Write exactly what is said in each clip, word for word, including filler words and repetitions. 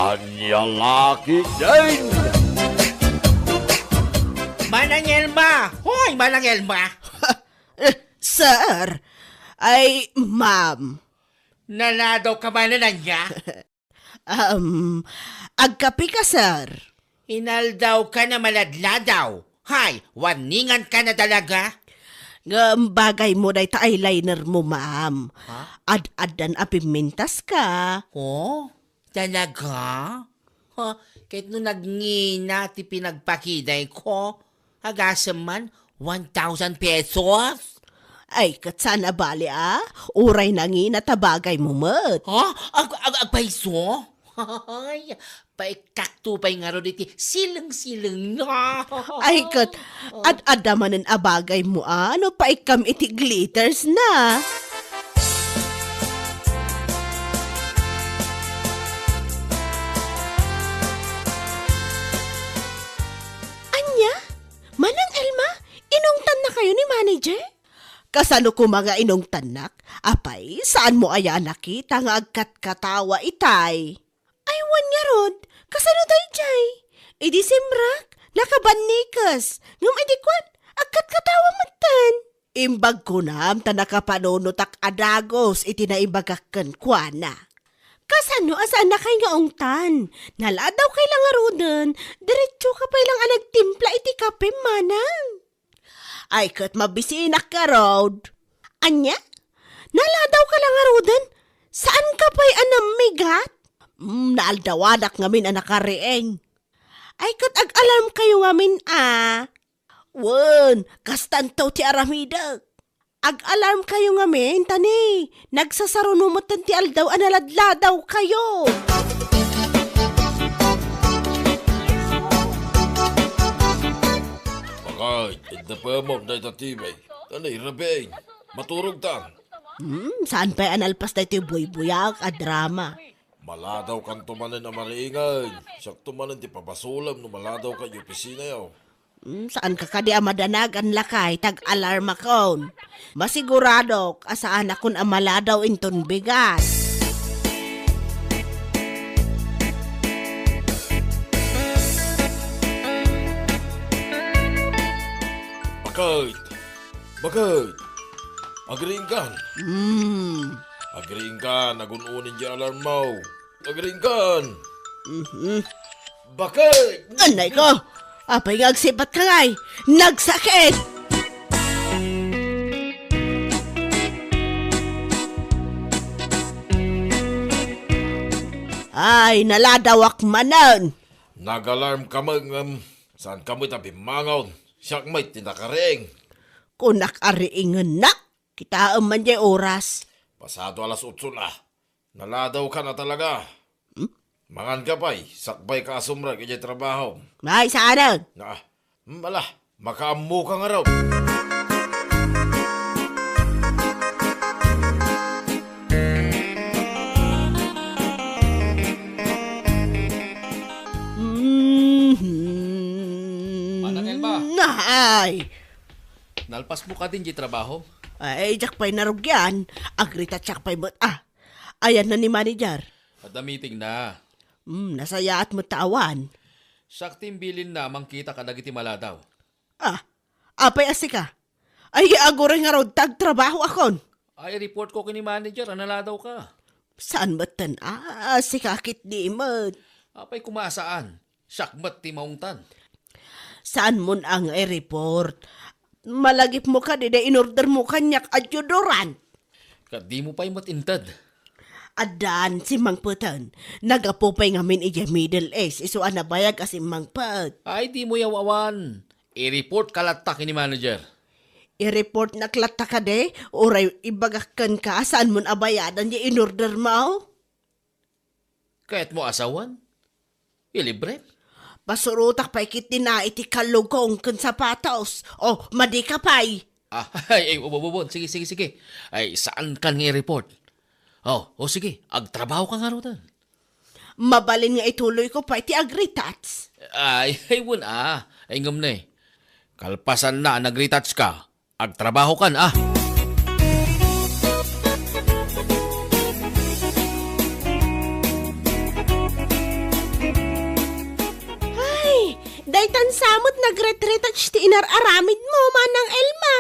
Ania la ketdin? Manang Elma! Hoy, Manang Elma! Eh, sir! Ay, ma'am. Naladaw ka manen ania? Um, agkape ka, sir? Inaldaw ka na maladladaw. Hay, warningan ka na talaga. Ngem bagay mo dayta eyeliner mo, ma'am. Ha? Ad-addan a pimmintas ka. Oh? Talaga? Ha? Ket no nagngina ti pinagpakiday ko, agasem man one thousand pesos? Ay, ket saan a bali, a? Uray nangina ta bagay mo met. Ha? Ag-, ag-, agpayso? Ay, paikkakto pay ngarud iti sileng-sileng. Ay, ket, ad-adda manen a bagay mo, a? No paikkam iti glitters na. Ania? Manang Elma, inungtannakayo ni manager? Kasano koma nga inungtannak? Apay, saanmo aya a nakita nga agkatkatawa itay? Ay, wen ngarud, kasano daydiay? Idi simrak, nakabannikes, ngem idi kuan, agkatkatawa metten. Imbag kunam ta nakapanunotak a dagus iti naibagak kenkuana. Kasano a saannakay nga ungtan? Naladawkay la ngaruden, diretsoka pay lang a nagtimpla iti kape, manang. Ay, ket mabisinak ngarud. Ania? Naladawka la ngaruden? Saanka pay a nammigat? Mm, naaldawanak ngamin a nakariing. Ay, ket ag-alarmkayo ngamin, a. Wen, kastanto ti aramidek. Ag-alarmkayo ngamin, ta ni, nagsasaruno metten ti aldaw a naladladawkayo. Bakay, idda pemok dayta T V. Ano, irabing? Maturog tan. Hmm, saan pay a nalpas daytoy buybuyaak a drama? Maladaw kanto manen a mariingen. Siakto manen ti pabasolem no maladaw ka iti opisinayo. Hmm, saan ka kadi a madanagan lakay, tag-alarmakon. Masiguradok a saanakon a maladaw inton bigat. Bakit? Bakit? Agriingkan? Hmm. Agriingkan, agun-unin di alarm mo. Agriingkan. Mhm. Bakit? Anay ko! Apay nga agsipat ka ngay? Nagsakit! Ay, naladawak manen! Nag-alarm kami ngem saan kami ta bimmangon. Siak met ti nakariing. Kunak a riingennak. Kitaem man diay oras. Pasado alas otso na. Naladaw ka na talaga. Hmm? Mangan ka pay, sakbay ka a sumrek idiay trabaho. Ay, saanen? Na, hmm, ala, makaammo ka ngarud. Mhm. Manang Elma. Ay. Nalpas mo kadin di trabaho? Ay, diak pay narugyan. Agritatsak pay met. Ah, ayan na ni manager. Adda meeting na. Hmm, nasayaat met ta awan. Siak ti imbilinna a mangkita kadagiti maladaw. Ah, apay a sika? Ay, aguray ngarud ta agtrabahoakon. Ay, report ko ken ni manager a naladaw ka. Saan metten a sika ketdi met? Apay koma a saan? Siak met ti maungtan. Saan mon a nga i-report? Malagipmo kadi day in-order mo kaniak a deodorant? Ket dimo pay met inted. Addan, simmangpeten. Naggapu pay ngamin idiay Middle East, isu a nabayag a simmangpet. Ay, dimo yaw-awan. I-report ka latta ken ni manager. I-report nak latta kadi, uray ibagak kenka, saan mon a bayadan diay in-order mo? Kayatmo a sawen? Ilibrem? Pasurotak pay ketdi na iti kallugong ken sapatos. O, madi ka pay. Ah, ay, ay, ubon, ubon. Sige, sige, sige. Ay, saan kan nga i-report? O, o, sige. Agtrabaho ka ngaruden. Mabalin nga ituloy ko pay ti agritats. Ay, ay, wen, ah. Ay, ngem ne. Kalpasan na, nagritats ka. Agtrabaho kan, ah. ta gret-retouch ti inar-aramidmo, Manang Elma.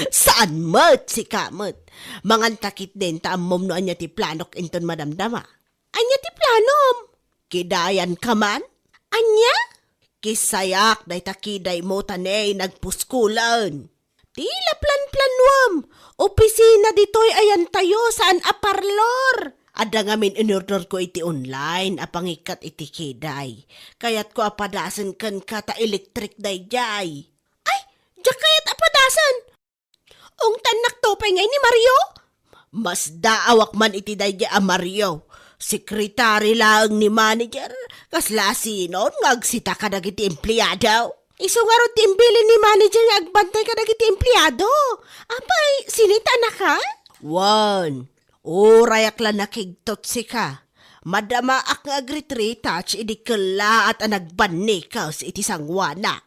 Saan met, sika met. Manganta ketdin ta ammom no ania ti planok inton madamdama. Ania ti planom? Kidayanka man? Ania? Kisayak dayta kidaymo ta ne nagpuskulen. Ti laplanplanuem, opisina ditoy ayantayo, saan a parlor. Adda ngamin inorderko iti online a pangikkat iti kiday. Kayatko a padasen kenka ta elektrik daydiay. Ay, diak kayat a padasen. Ungtannakto pay ngay ni Mario? Masdaawak man iti daydiay a Mario. Sekretary laeng ni manager. Kasla asinon nga agsita kadagiti empleado? Isu ngarud ti imbilin ni manager nga agbantay kadagiti empleado. Apay, sinitanaka? Wen, urayak la nakigtot sika. Madamaak nga agritritouch idi kellaat a nagbannikes iti sangoanak.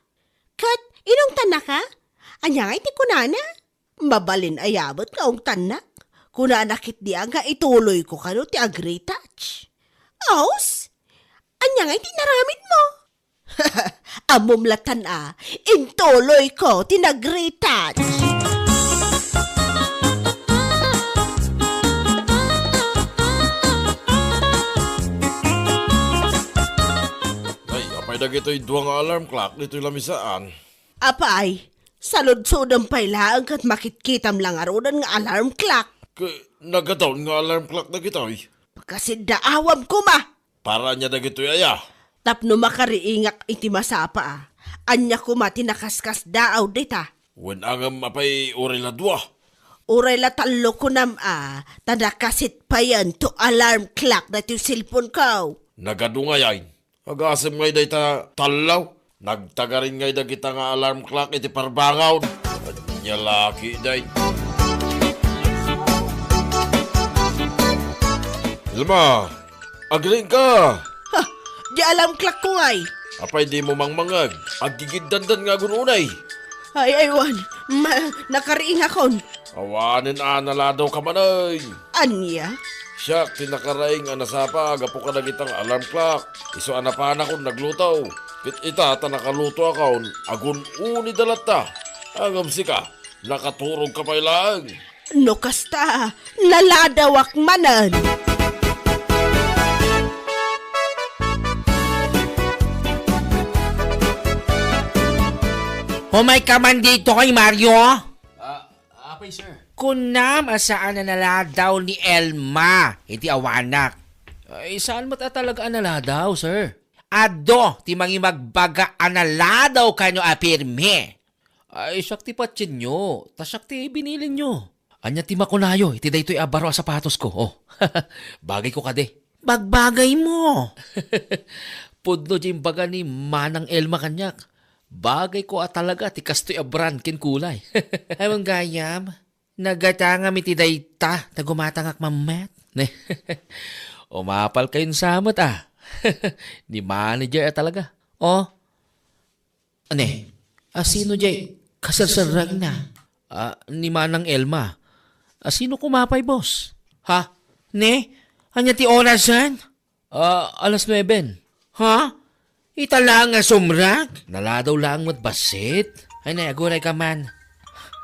Ket inungtannaka? Ania ngay ti kunana? Mabalin aya met nga ungtannak. Kunana ketdi a nga ituloyko kano ti agritouch. Aus? Ania ngay ti inaramidmo? Ammom latan a, intuloyko ti nagritouch. Ay, apay dagitoy dua nga alarm clock ditoy lamisaan? Apay, saludsodem pay laeng ket makitkitam la ngaruden nga alarm clock. Ket nagadawn nga alarm clock dagitoy? Pakasiddaawam koma. Para ania dagitoy aya? Tapno makariingak iti masapa a. Ania koma ti nakaskasdaaw dita? Wen a ngem apay uray la dua? Uray la tallo kunam a, ta nakasit payen to alarm clock daytoy cellphone ko. Nagadu ngay ay. Agasem ngay dayta tallo. Nagtagarin ngay dagita nga alarm clock iti parbangon. Ania la ketdi. Elma, agriingka. Ha, di alarm clock ko ngay. Apay dimo mangmangeg? Aggigiddandan nga agun-unay. Ay, ay, wen. Ma-, nakariingakon. Awanen a naladawka manen. Ania? Siak ti nakaraing a nasapa gapu kadagita nga alarm clock. Isu a napanakon nagluto. Ket ita ta nakalutoakon, agun-unida latta. Ngem sika, nakaturogka pay laeng. No kasta, naladawak manen. Umayka man ditoy, Mario. Ah, apay, sir. Kunam a saan a naladaw ni Elma iti awanak. Ay, saan met a talaga a naladaw, sir? Adu ti mangimagbaga a naladaw kano a pirmi. Ay, siak ti patienyo, ta siak ti binilinyo. Ania ti makunayo iti daytoy a baro a sapatosko? Oh, bagayko kadi. Bagbagaymo. Pudno ti imbaga ni Manang Elma kaniak. Bagayko a talaga ti kastoy a brand ken kulay. Ay, gayam, nagatangam iti dayta, ta gumatangak mammet. Ne? Umapalkayon sa met, ah. Ni manager a talaga. Oh, ne? Asino jay kaserserragna? Ah, ni Manang Elma. Asino koma pay, boss? Ha? Ne? Ania ti orasen? Ah, alas nueben. Ha? Ita laeng nga sumrag? Naladaw laeng met bassit. Ay, nay, agurayka man.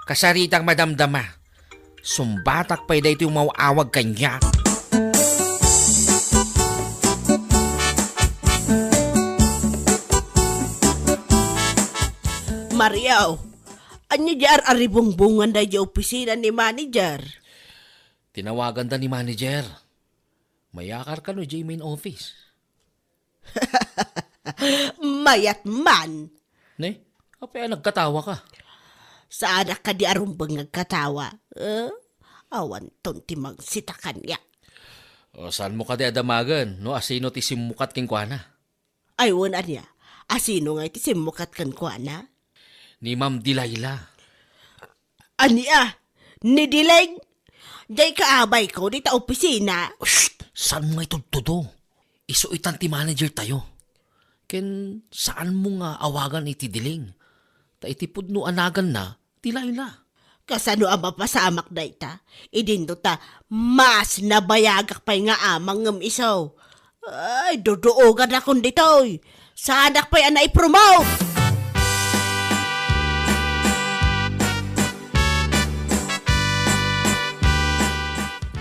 Kasaritak madamdama. Sumbatak pay daytoy umaw-awag kaniak. Mario, ania di ar-aribungbungan daydi opisina ni manager? Tinawaganda ni manager. Mayakar kano idiay main office. Mayat man. Ne? Apay a nagkatawaka? Saanak kadi a rumbeng nga agkatawa. Eh? Awanton ti mangsita kaniak. O, saanmo kadi a damagen no asino ti simmukat kenkuana? Ay, wen ania? Asino nga iti simmukat kenkuana? Ni Ma'am Delilah. Ania? Ni Diling? Diay kaabayko dita opisina. Shh! Saan nga itudtudo? Isu itan ti manager tayo. Ken saan mo nga awagan iti Diling? Ta iti pudno a naganna, Delilah. Kasano a mapasamak dayta? Idinto ta mas nabayagak pay nga amang ngem isu. Ay, duduoganakon ditoy. Saanak pay a naipromote.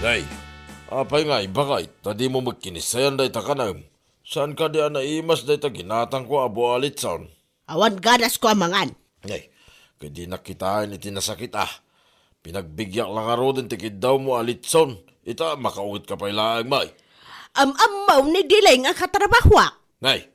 Ay, apay ngay, Bakay, ta dimo met kinissayan dayta kanaem? Saan kadi a naimas dayta ginatangko a bualitson? Awan ganasko a mangan. Ay, ket dinak kitaen iti nasakit a. Pinagbigyak la ngaruden ti kiddawmo a litson. Ita, makaugetka pay laeng, may. Am-ammo ni Dileng a katrabahoak. Nay,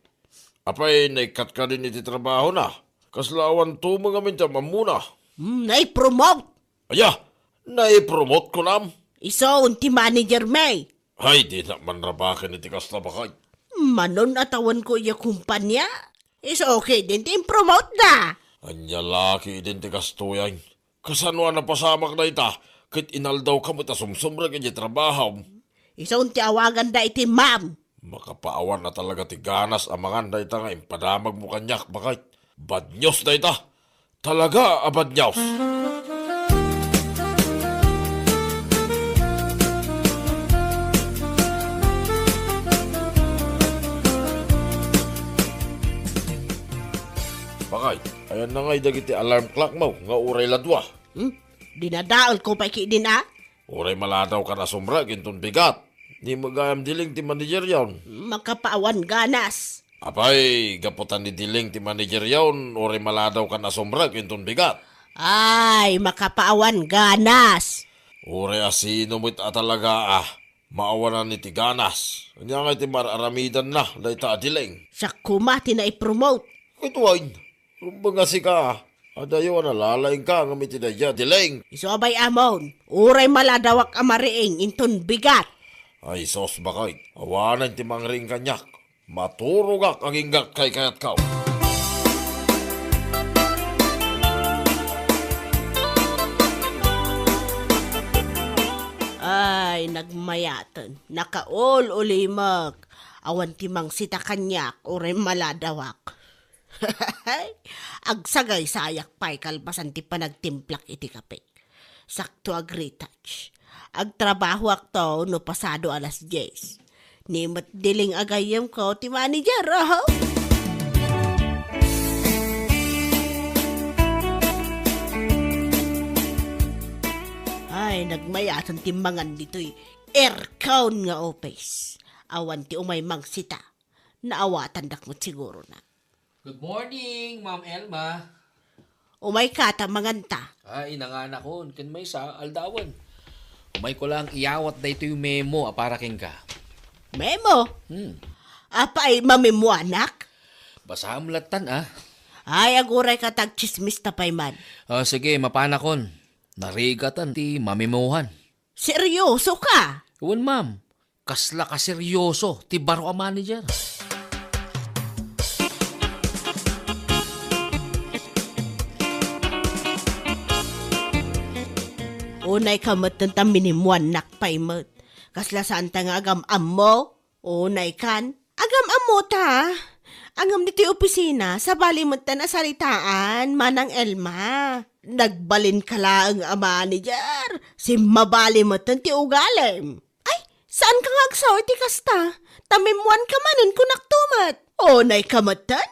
apay naikkat kadin iti trabahona? Kasla awan tumeng amin ti am-ammona. Hmm, naipromote. Aya, naipromote kunam? Isu ti manager, may. Hay, dinak manrabaken iti kasta, Bakay. Manon a tawenko iya kumpanya. Isu ketdin ti impromote da. Ania la ketdin ti kastoy? Kasano a napasamak dayta, ket inaldawka met a sumsumrek iti trabahom? Isu ti awaganda iti ma'am. Makapaawan a talaga ti ganas a mangan dayta nga impadamagmo kaniak, Bakay. Bad news dayta. Talaga a bad news. Bakay, ayanna ngay dagiti alarm clockmo nga uray la dua? Hmm? Dinadaelko pay ketdin a? Uray maladawkan a sumrek inton bigat. Ni met gayam Dileng ti manageryon. Makapaawan ganas. Apay, gapu ta ni Dileng ti manageryon, uray maladawkan a sumrek inton bigat. Ay, makapaawan ganas. Uray a sino met a talaga a maawanan iti ganas. Ania ngay ti mar-aramidanna dayta a Dileng? Siak koma ti naipromote. Ket wen, rumbeng a sika, adayo a nalalaingka ngem iti daydiay a Dileng. Isu a bay-amon, uray maladawak a mariing inton bigat. Ay sus, Bakay, awanen ti mangriing kaniak. Maturogak agingga kaykayatko. Ay, nagmayaten, nakaul-ulimek. Awan ti mangsita kaniak, uray maladawak. Agsagaysayak pay kalpasan ti panagtimplak iti kape. Sakto a retouch. Agtrabahoakto no pasado alas dies. Ni met Dileng a gayyemko ti manager, oho. Ay, nagmayaten ti mangan ditoy aircon nga office. Awan ti umay mangsita. Naawatandak met siguro na. Good morning, Ma'am Elma. Umayka ta manganta. Ay, nanganakon, ken maysa, aldawen. Umayko lang iyawat daytoy memo a para kenka. Memo? Hmm. Apay, mamemoanak? Basaem lattan, a. Ay, agurayka ta agtsismis ta pay man. Ah, sige, mapanakon. Narigatan ti mamemohan. Seryoso ka? Wen, ma'am. Kasla kaseryoso ti baro a manager. Unayka metten ta minemoannak pay met. Kasla saanta nga agam-ammo? Unaykan? Agam-ammo ta. Ngem ditoy opisina, sabali metten a saritaan, Manang Elma. Nagbalinka laeng a manager. Simmabali metten ti ugalim. Ay, saanka nga agsao iti kasta? Ta memoanka manen, kunakto met. Unayka metten?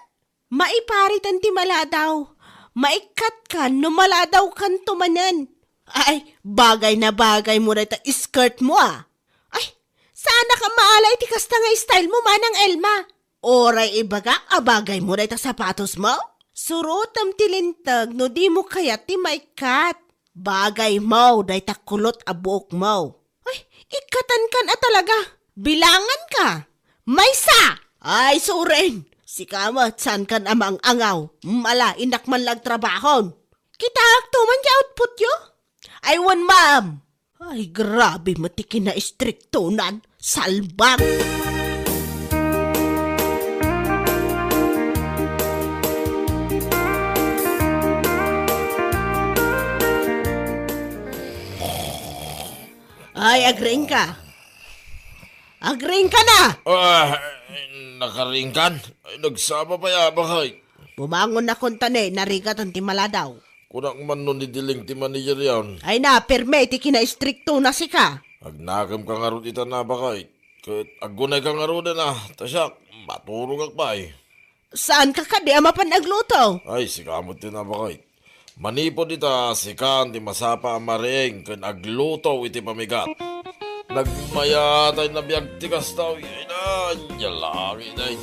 Maipariten ti maladaw. Maikkat kan no maladawkanto manen. Ay, bagay na bagay mo dayta skirt mo, a. Ay, saanak a maala iti kasta nga style mo, Manang Elma. Uray ibagak a bagay mo dayta sapatos mo? Surotem ti linteg no di mo kayat ti maikkat. Bagay mo dayta kulot a buok mo. Ay, ikkatankan a talaga. Bilanganka. Maysa! Ay, suren! Sika met, saankan a mang-angaw. Mala, innak man la agtrabahon. Kitaakto man ti outputyo? Ay, wen, ma'am. Ay, grabe met ti kinaistriktonan. Salbag! Ay, agriingka. Agriingka na! Ah, nakariingkan? Ay, nagsapa pay, a, Bakay. Bumangon na kuntani, narigatan ti maladaw. Kunak man no ni Dileng ti manageryon. Ay na, pirme ti kinaistrikto na sika. Agnakemka ngarud ita na, Bakay. Ket aggunayka ngaruden, a, ta siak, maturogak pay. Saanka kadi a mapan agluto? Ay, sika met ti nabakay. Manipud ita, sikan ti masapa a mariing ken agluto iti pamigat. Nagmayat a biag ti kasta, ay na, ania langit ay.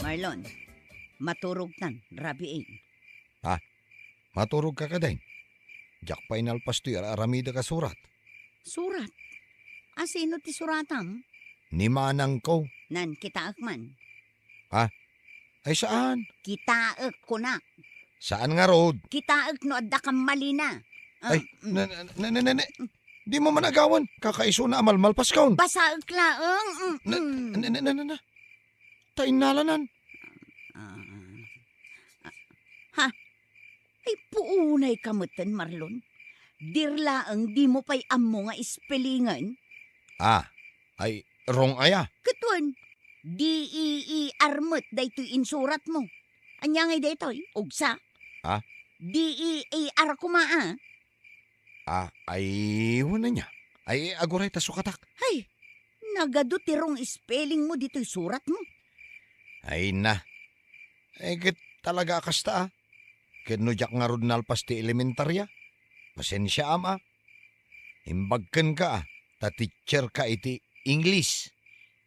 Marlon, maturogtan, rabiin. Ha? Maturogka kadin? Diak pay nalpas toy ar-aramidek a surat. Surat? Asino ti suratam? Ni manangko. Nan, kitaek man. Ha? Ay, saan? Kitaek, kunak. Saan ngarud? Kitaek no adda kammalina. Ah, Ay, mm. na, na, na, na, na, na. Dimo man agawan. Kakaisuna a malmalpaskon. Basaek laeng. Mm, Na, mm. na, na, na, na, na. Ta innalanan. Ah, ah. Ha? Ay, puunayka metten, Marlon. Dir laeng dimo pay ammo nga spellingan? Ah, ay, wrong aya. Ket wen, D E E R met daytoy insuratmo. Ania ngay daytoy? Ugsa? Ha? D E A R koma, a. Ah, ay, wen ania. Ay, aguray ta sukatak. Hay, nagadu ti wrong spellingmo ditoy suratmo. Ay na. Eh, ket talaga a kasta, ah. Ket no diak ngarud nalpas ti elementaria, pasensiaam, ah. Imbag kenka, ah, ta teacherka iti English.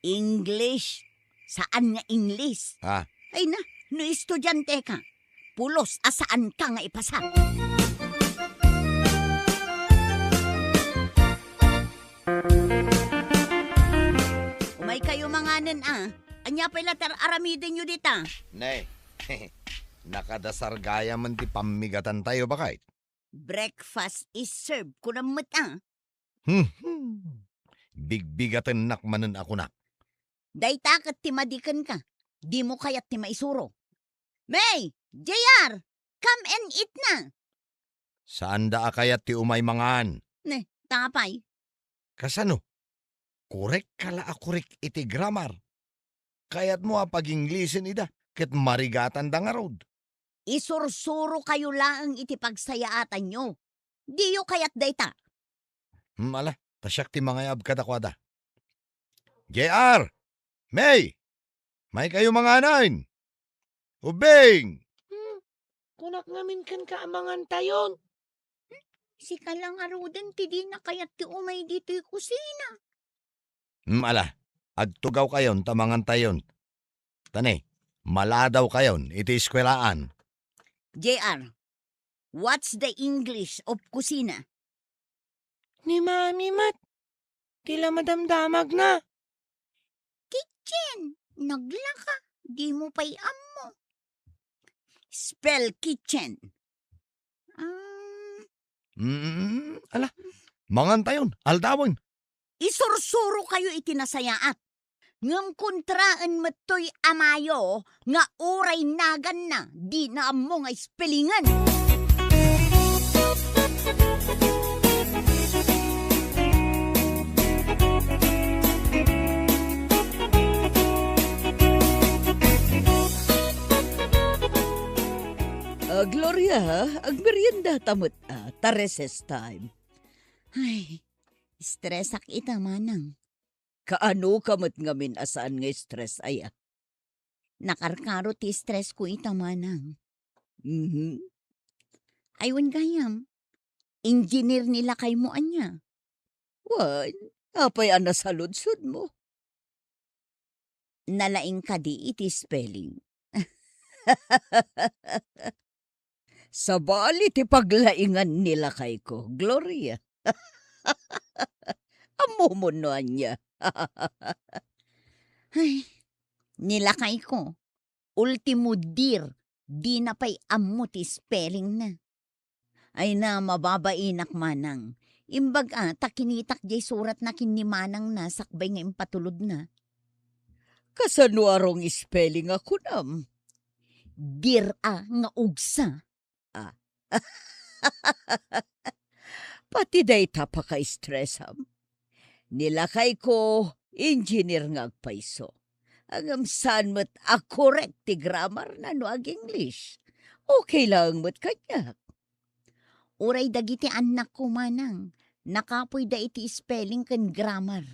English? Saan nga English? Ah. Ay na, no estudianteka, pulos a saanka nga ipasa. Umaykayo manganen, a. Ania pay la ti ar-aramidenyo dita? Ne, nakadasar gayamen ti pammigatantayo, baket. Breakfast is served, kunam met, a. Hmm, hmm. Bigbigatennak manen a kunak. Dayta ket ti madi kenka. Dimo kayat ti maisuro. May, J R, come and eat na. Saanda a kayat ti umay mangan. Ne, ta apay? Kasano? Korek ka la a korek iti grammar. Kayatmo a pag-Inglisen ida, ket marigatanda ngarud. Isursurokayo laeng iti pagsayaatanyo. Diyo kayat dayta? Hmm, ala, ta siak ti mangayab kadakuada. J R! May! Maykayo manganen! Ubing! Hmm, kunak ngamin kenka a mangantayon. Sika la ngaruden ti dina kayat ti umay ditoy kusina. Hmm, ala, agtugawkayon ta mangantayon. Ta ne, maladawkayon iti eskuelaan. J R, what's the English of kusina? Ni Mami met, ti la madamdamagna. Kitchen, naglaka, dimo pay ammo. Spell kitchen. Ah. Mm, ala, mangantayon, aldawen. Isursurokayo iti nasayaat. Ngem kontraen met toy amayo nga uray naganna, dina ammo nga spellingan. Ah, Gloria, agmeriendata met, ah, ta recess time. Ay, stressak ita, manang. Kaano ka met ngamin a saan nga stress aya? Nakarkaro ti stress ko ita, manang. Mhm. Ay, wen gayam. Engineer ni lakaymo ania? Wen, apay a nasaludsodmo? Nalaing kadi iti spelling? Sabali ti paglaingan ni lakayko, Gloria. Ammomon no ania? Ay, ni lakayko, ultimo dir, dina pay ammo ti spellingna. Ay na, mababainak manang. Imbag a, ta kinitak jay suratna ken ni manangna sakbay nga impatulodna. Kasano a wrong spelling a kunam? Dir a nga ugsa. Ah. Pati dayta pakastressam. Ni lakayko, engineer nga agpayso. Ngem saan met a korek ti grammar na no ag-English. Okay laeng met kaniak. Uray dagiti annakko manang, nakapoyda iti spelling ken grammar.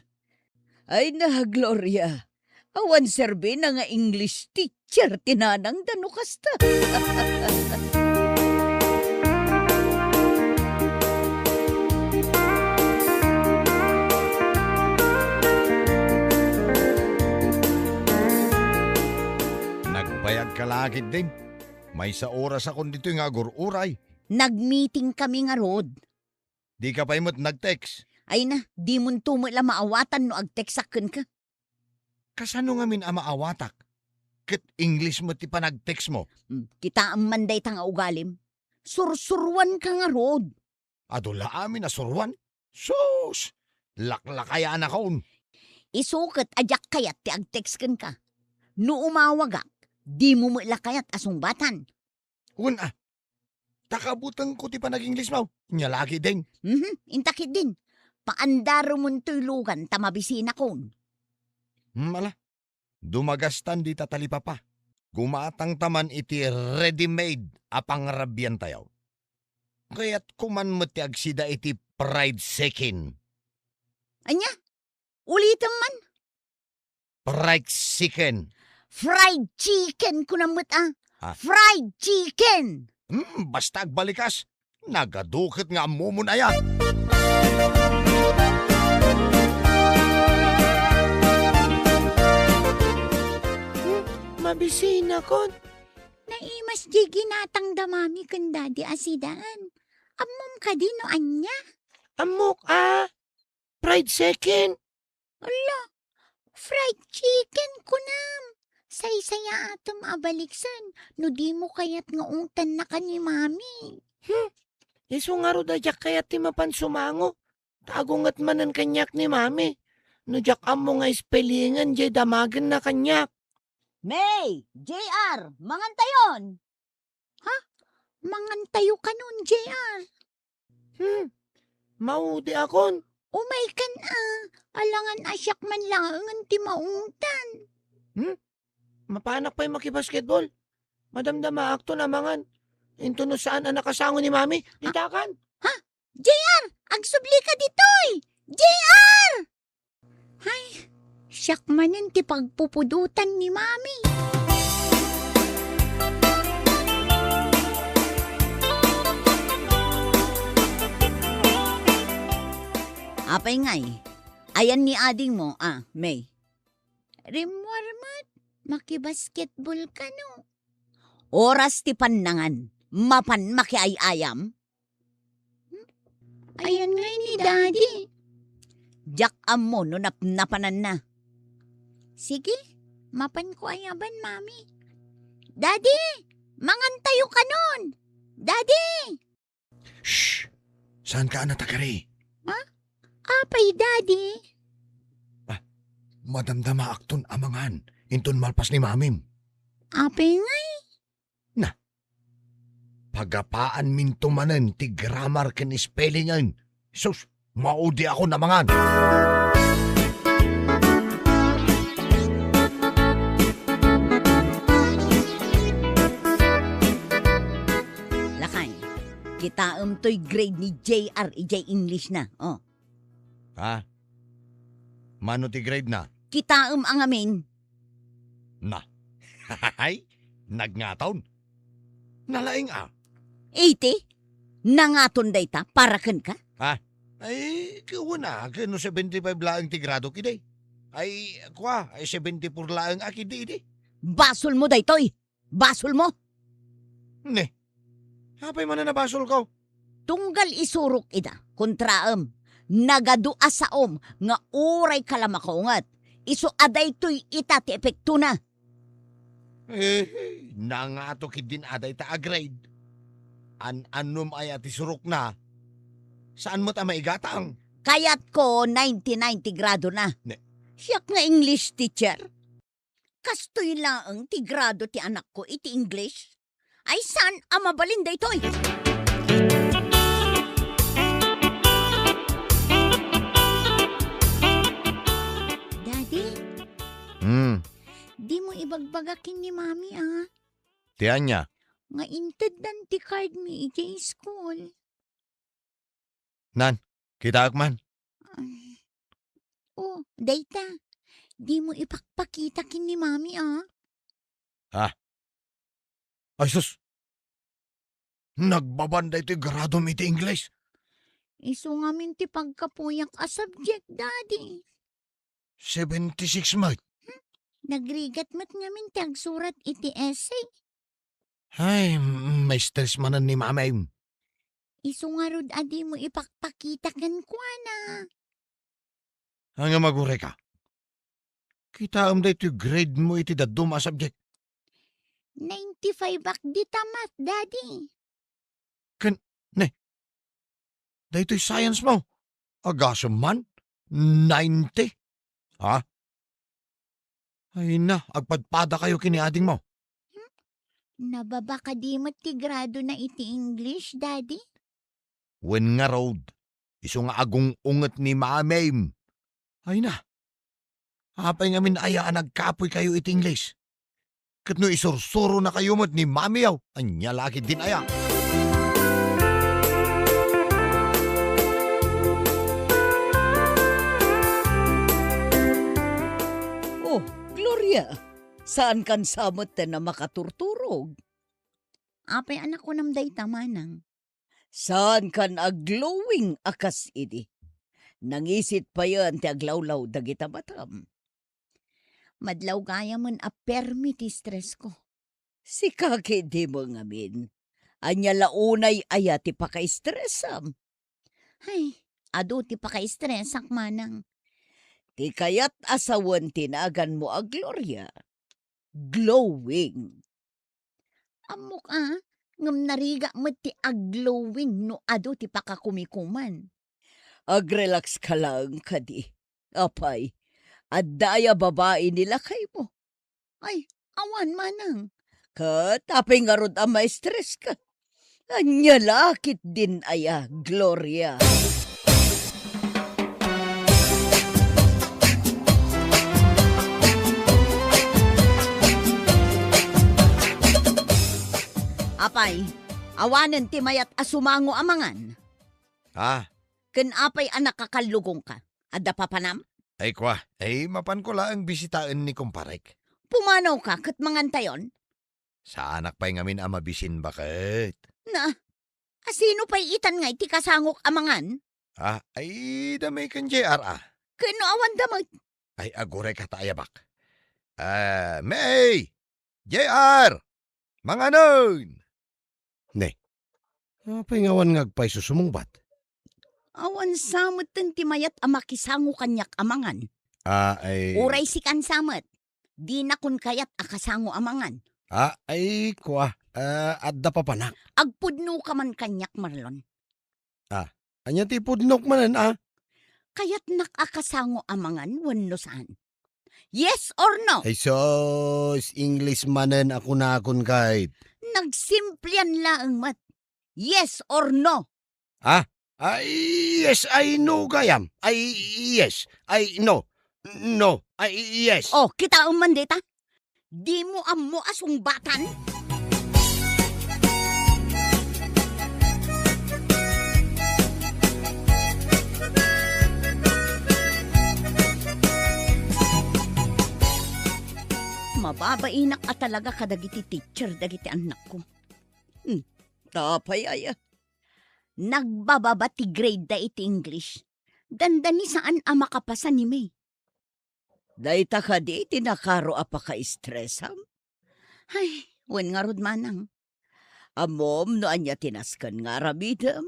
Ay na, Gloria, Awan serbina nga English teacher ti nanangda no kasta. Nagbayag ka la ketdin. Maysa orasakon ditoy nga agur-uray. Nagmeeting kami ngarud. Dika pay met nag-text. Ay na, dimonto met la maawatan no ag-textak kenka. Kasano ngamin a maawatak? Ket English met ti panag-textmo. Hmm, kitaem man dayta nga ugalim. Sursuruanka ngarud. Adu la amin a suruan? Sus! Laklakayanakon. Isu ket a diak kayat ti ag-text kenka. No umawagak, dimo met la kayat a sungbatan. Wen a, ta kabutengko ti panag-Englishmo. Nia la ketdin. Mhm, inta ketdin. Paandaremontoy lugan ta mabisinakon. Hmm, ala. Dumagastan dita talipapa. Gumatangta man iti ready-made a pangrabiantayo. Kayatko man met ti agsida iti fried chicken. Ania? Ulitem man. Fried chicken. Fried chicken, kunam met, a. Ah. Fried chicken. Hmm, basta agbalikas. Nagadu ket nga ammomon aya. Hmm, mabisinakon. Naimas diay ginatangda mami ken daddy a sidaen. Ammom kadi no ania? Ammok a. Fried chicken. Ala, fried chicken, kunam. Saysayaatem a baliksen no dimo kayat nga ungtannaka ni mami. Hmm, isu ngarud a diak kayat ti mapan sumango. Ta agunget manen kaniak ni mami. No diak ammo nga spellingan diay damagenna kaniak. May, J R, mangantayon. Ha? Mangantayo kanon, J R? Hmm, maudiakon. Umaykan a, alangan a siak man laengen ti maungtan. Hmm? Mapanak pay makibasketball. Madamdamaakton a mangan. Inton no saan a nakasango ni mami, ditakan. Ha? J R, agsublika ditoy! J R! Hay, siak manen ti pagpupudotan ni mami. Apay ngay, ayan ni adingmo, a, May? Rimmuar met, makibasketball kano. Oras ti pannangan, mapan makiay-ayam? Hmm? Ayan ngay ni Daddy. Diak ammo no napnapananna. Sige, mapanko ayaban, Mami. Daddy, mangantayo kanon. Daddy! Shh! Saanka a natagari? Ha? Apay, Daddy? Ah, madamdamaakton a mangan inton malpas ni Mamim. Apay ngay? Na, pagapaanminto manen ti grammar ken spellingan. Sus, maudiakon a mangan. Lakay, kitaem toy grade ni J R idiay English na. Oh. Ha? Mano ti grade na? Kitaem a ngamin. Na. Hay, nagngaton. Nalaing a. Eighty? Nangaton dayta para kenka? Ha? Ay, kuna, ken no seventy-five laeng ti grado kidi. Ay, kua, ay seventy-four laeng a kidi idi. Basolmo daytoy. Basolmo. Ne, apay manen a basolko? Tunggal isurok ida, kontraem, nagadu a saom nga uray kalamakonget. Isu a daytoy ita ti epektona. Eh, nangato ketdin a dayta a grade. An-annom aya ti surokna? Saan met a maigatang? Kayatko ninety-nine ti gradona. Ne. Siak nga English teacher. Kastoy laeng ti grado ti anakko iti English? Ay, saan a mabalin daytoy? Daddy, Hmm, dimo ibagbaga ken ni Mami, a. Ti ania? Nga inteddan ti card mi idiay school. Nan, kitaek man. Ah. Oh, dayta. Dimo ipakpakita ken ni Mami, a. Ha? Ay sus! Nagbaban daytoy gradom iti Ingles. Isu ngamin ti pagkapuyak a subject, Daddy. Seventy-six met. Hmm? Nagrigat met ngamin ti agsurat iti essay. Ay, m-, ma-stress manen ni Mami. Isu ngarud a dimo ipakpakita kenkuana. Ania, aguray ka? Kitaem daytoy grade mo iti dadduma a subject. Ninety-five ak dita math, Daddy. Ken, ne, daytoy science mo, agasem man, ninety? Ha? Ay na, agpadpadakayo ken ni adingmo. Hmm? Nababa kadi met ti gradona iti English, Daddy? Wen ngarud, isu nga agung-unget ni Mamim. Ay na, apay ngamin aya a nagkapoykayo iti English? Ket no isursuronakayo met ni Mamiyo, ania la ketdin aya? Oh, Gloria, saankan sa metten a makaturturog? Apay a nakunam dayta, Manang? Saankan a glowing a kas idi. Nangisit payen ti aglawlaw dagita matam. Madlaw gayamen a permi ti stressko. Sika ketdi met ngamin. Ania la unay aya ti pakastressam? Ay, adu ti pakaistresak, Manang. Ti kayat a sawen ti naganmo a Gloria, glowing. Ammok a, ngem narigat met ti agglowing no adu ti pakakumikuman. Agrelax ka laeng kadi. Apay, adda aya babai ni lakaymo? Ay, awan, Manang. Ket apay ngarud a ma-stress ka? Ania la ketdin aya, Gloria? Apay, awanen ti mayat a sumango a mangan? Ah. Ken apay a nakakallugongka? Adda papanam? Ay, kua, ay, mapanko laeng bisitaen ni kumparek. Pumanawka ket mangantayon? Saanak pay ngamin a mabisin baket. Na, asino pay itan ngay ti kasangok a mangan? Ah, ay, da May ken J R a. Ken no awan da met? Ay, aguray ka ta ayabak. Ah, May! J R! Manganon! Ne, apay nga awan nga agpayso sumungbat? Awan sa metten ti mayat a makisango kaniak a mangan. Ah, ay. Uray sikan sa met. Dinakon kayat a kasango a mangan. Ah, ay, kua. Ah, adda papanak. Agpudnoka man kaniak, Marlon. Ah, ania ti ipudnok manen, ah? Kayatnak a kasango a mangan wenno saan? Yes or no? Ay sus, English manen a kunakon kayat. Nagsimplian laeng met. Yes or no? Ah? Ay, yes, ay, no, gayam. Ay, yes, ay, no. No, ay, yes. Oh, kitaem man dita. Dimo ammo a sungbatan? Mababainak a talaga kadagiti teacher dagiti annakko. Hmm, apay aya? Nagbababa ti grade da iti English. Dandani saan a makapasa ni May. Dayta kadi ti nakaro a pakaistresam? Ay, wen ngarud, Manang. Ammom no ania ti nasken nga aramidem?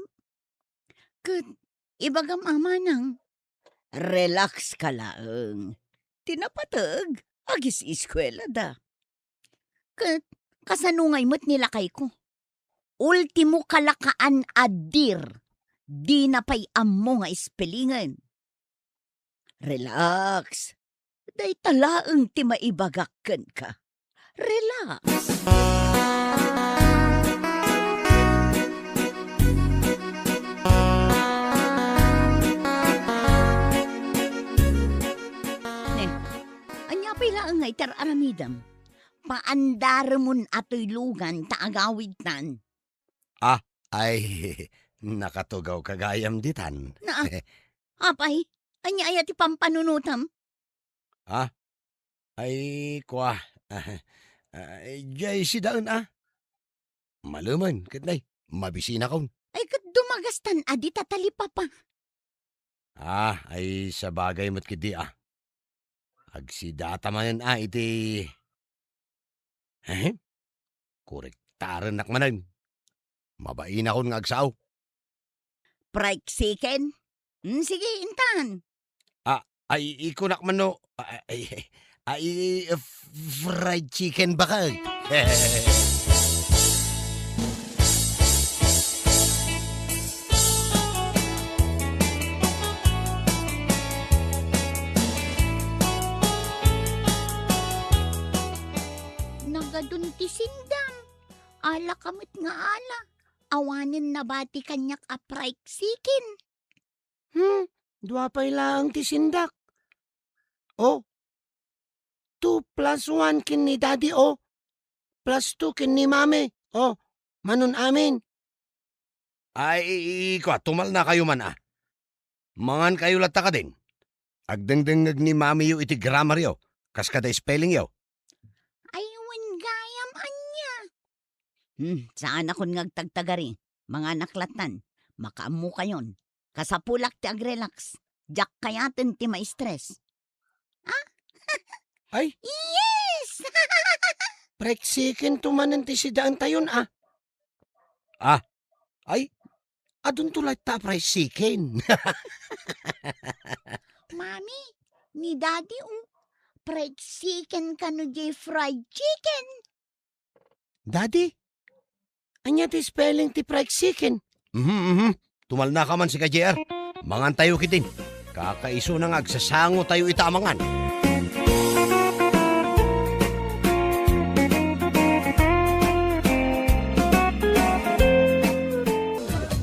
Ket ibagam a, Manang. Relax ka laeng. Ti napateg, agis-eskuelada. Ket kasano ngay met ni lakayko? Ultimo kalakaan a dear, dina pay ammo nga spellingen. Relax. Dayta laeng ti maibagak kenka. Relax. Ne, ania pay laeng nga iti ar-aramidem? Paandaremon a tuylugan ta agawidtan. Ah, ay, nakatugawka gayam ditan. Na, apay, ania aya ti pampanunotem? Ah, Ay, kua. Ah, ah, jay sidaen a. Malemen, ket nay, mabisinakon. Ay, ket dumagastan a dita talipapa. Ah, ay sabagay met ketdi a. Agsidata manen a iti, ehem, korektarennak manen. Mabainakon nga agsao. Fried chicken? Hmm, sige, intan. Ah, ay, ikunak man no, ah, ay, ay, f-, fried chicken ba ka? Nagadun ti sindam. Ala ka met nga ala. Awanen nabati kaniak a fried chicken. Hmm, dua pay laeng ti sindak. Oh, two plus one ken ni Daddy, oh. Plus two ken ni Mami, oh. Manon amin. Ay, i-, i-, kua, tumalnakayo man a. Mangankayo latta kadin. Agdengdengngeg ni Mamiyo iti grammaryo, kas kada spellingyo. Ay, wen gayam ania? Hmm, saanakon nga agtagtagari. Manganak lattan. Makaammokayon. Kasapulak ti agrelax. Diak kayaten ti ma-stress. Ah? Ay? Yes! Fried chicken to manen ti sidaentayon, ah. Ah, ay, adunto latta a fried chicken. Mami, ni Daddy, oh, fried chicken kano jay fried chicken? Daddy, ania ti spelling ti fried chicken? Mhm, mhm. Tumalnaka man sika, J R. Mangantayo ketdin. Kakaisuna nga agsasangotayo ita a mangan.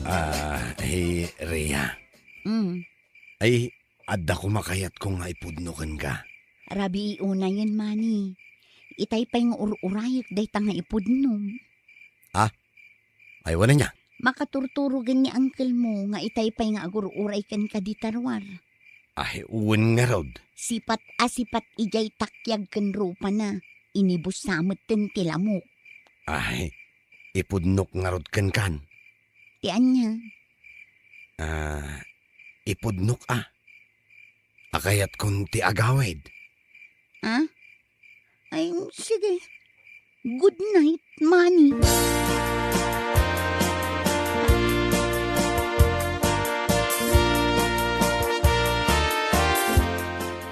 Ah, hey, Rhea. Mm. Ay, adda koma kayatko nga ipudno kenka. Rabii unayen, Mani. Itay pay nga ur-urayek dayta nga ipudno. Ah? Ay, wen ania? Makaturturogen ni uncle mo nga itay pay nga agur-uray kenka dita ruar. Ay, wen ngarud. Sipat a sipat idiay takiag ken rupana. Inibus sa metten ti lamok. Ay, ipudnok ngarud kenkan. Ti ania? Ah, ipudnok a. A kayatkon ti agawid. Ah? Ay, sige. Good night, Mani.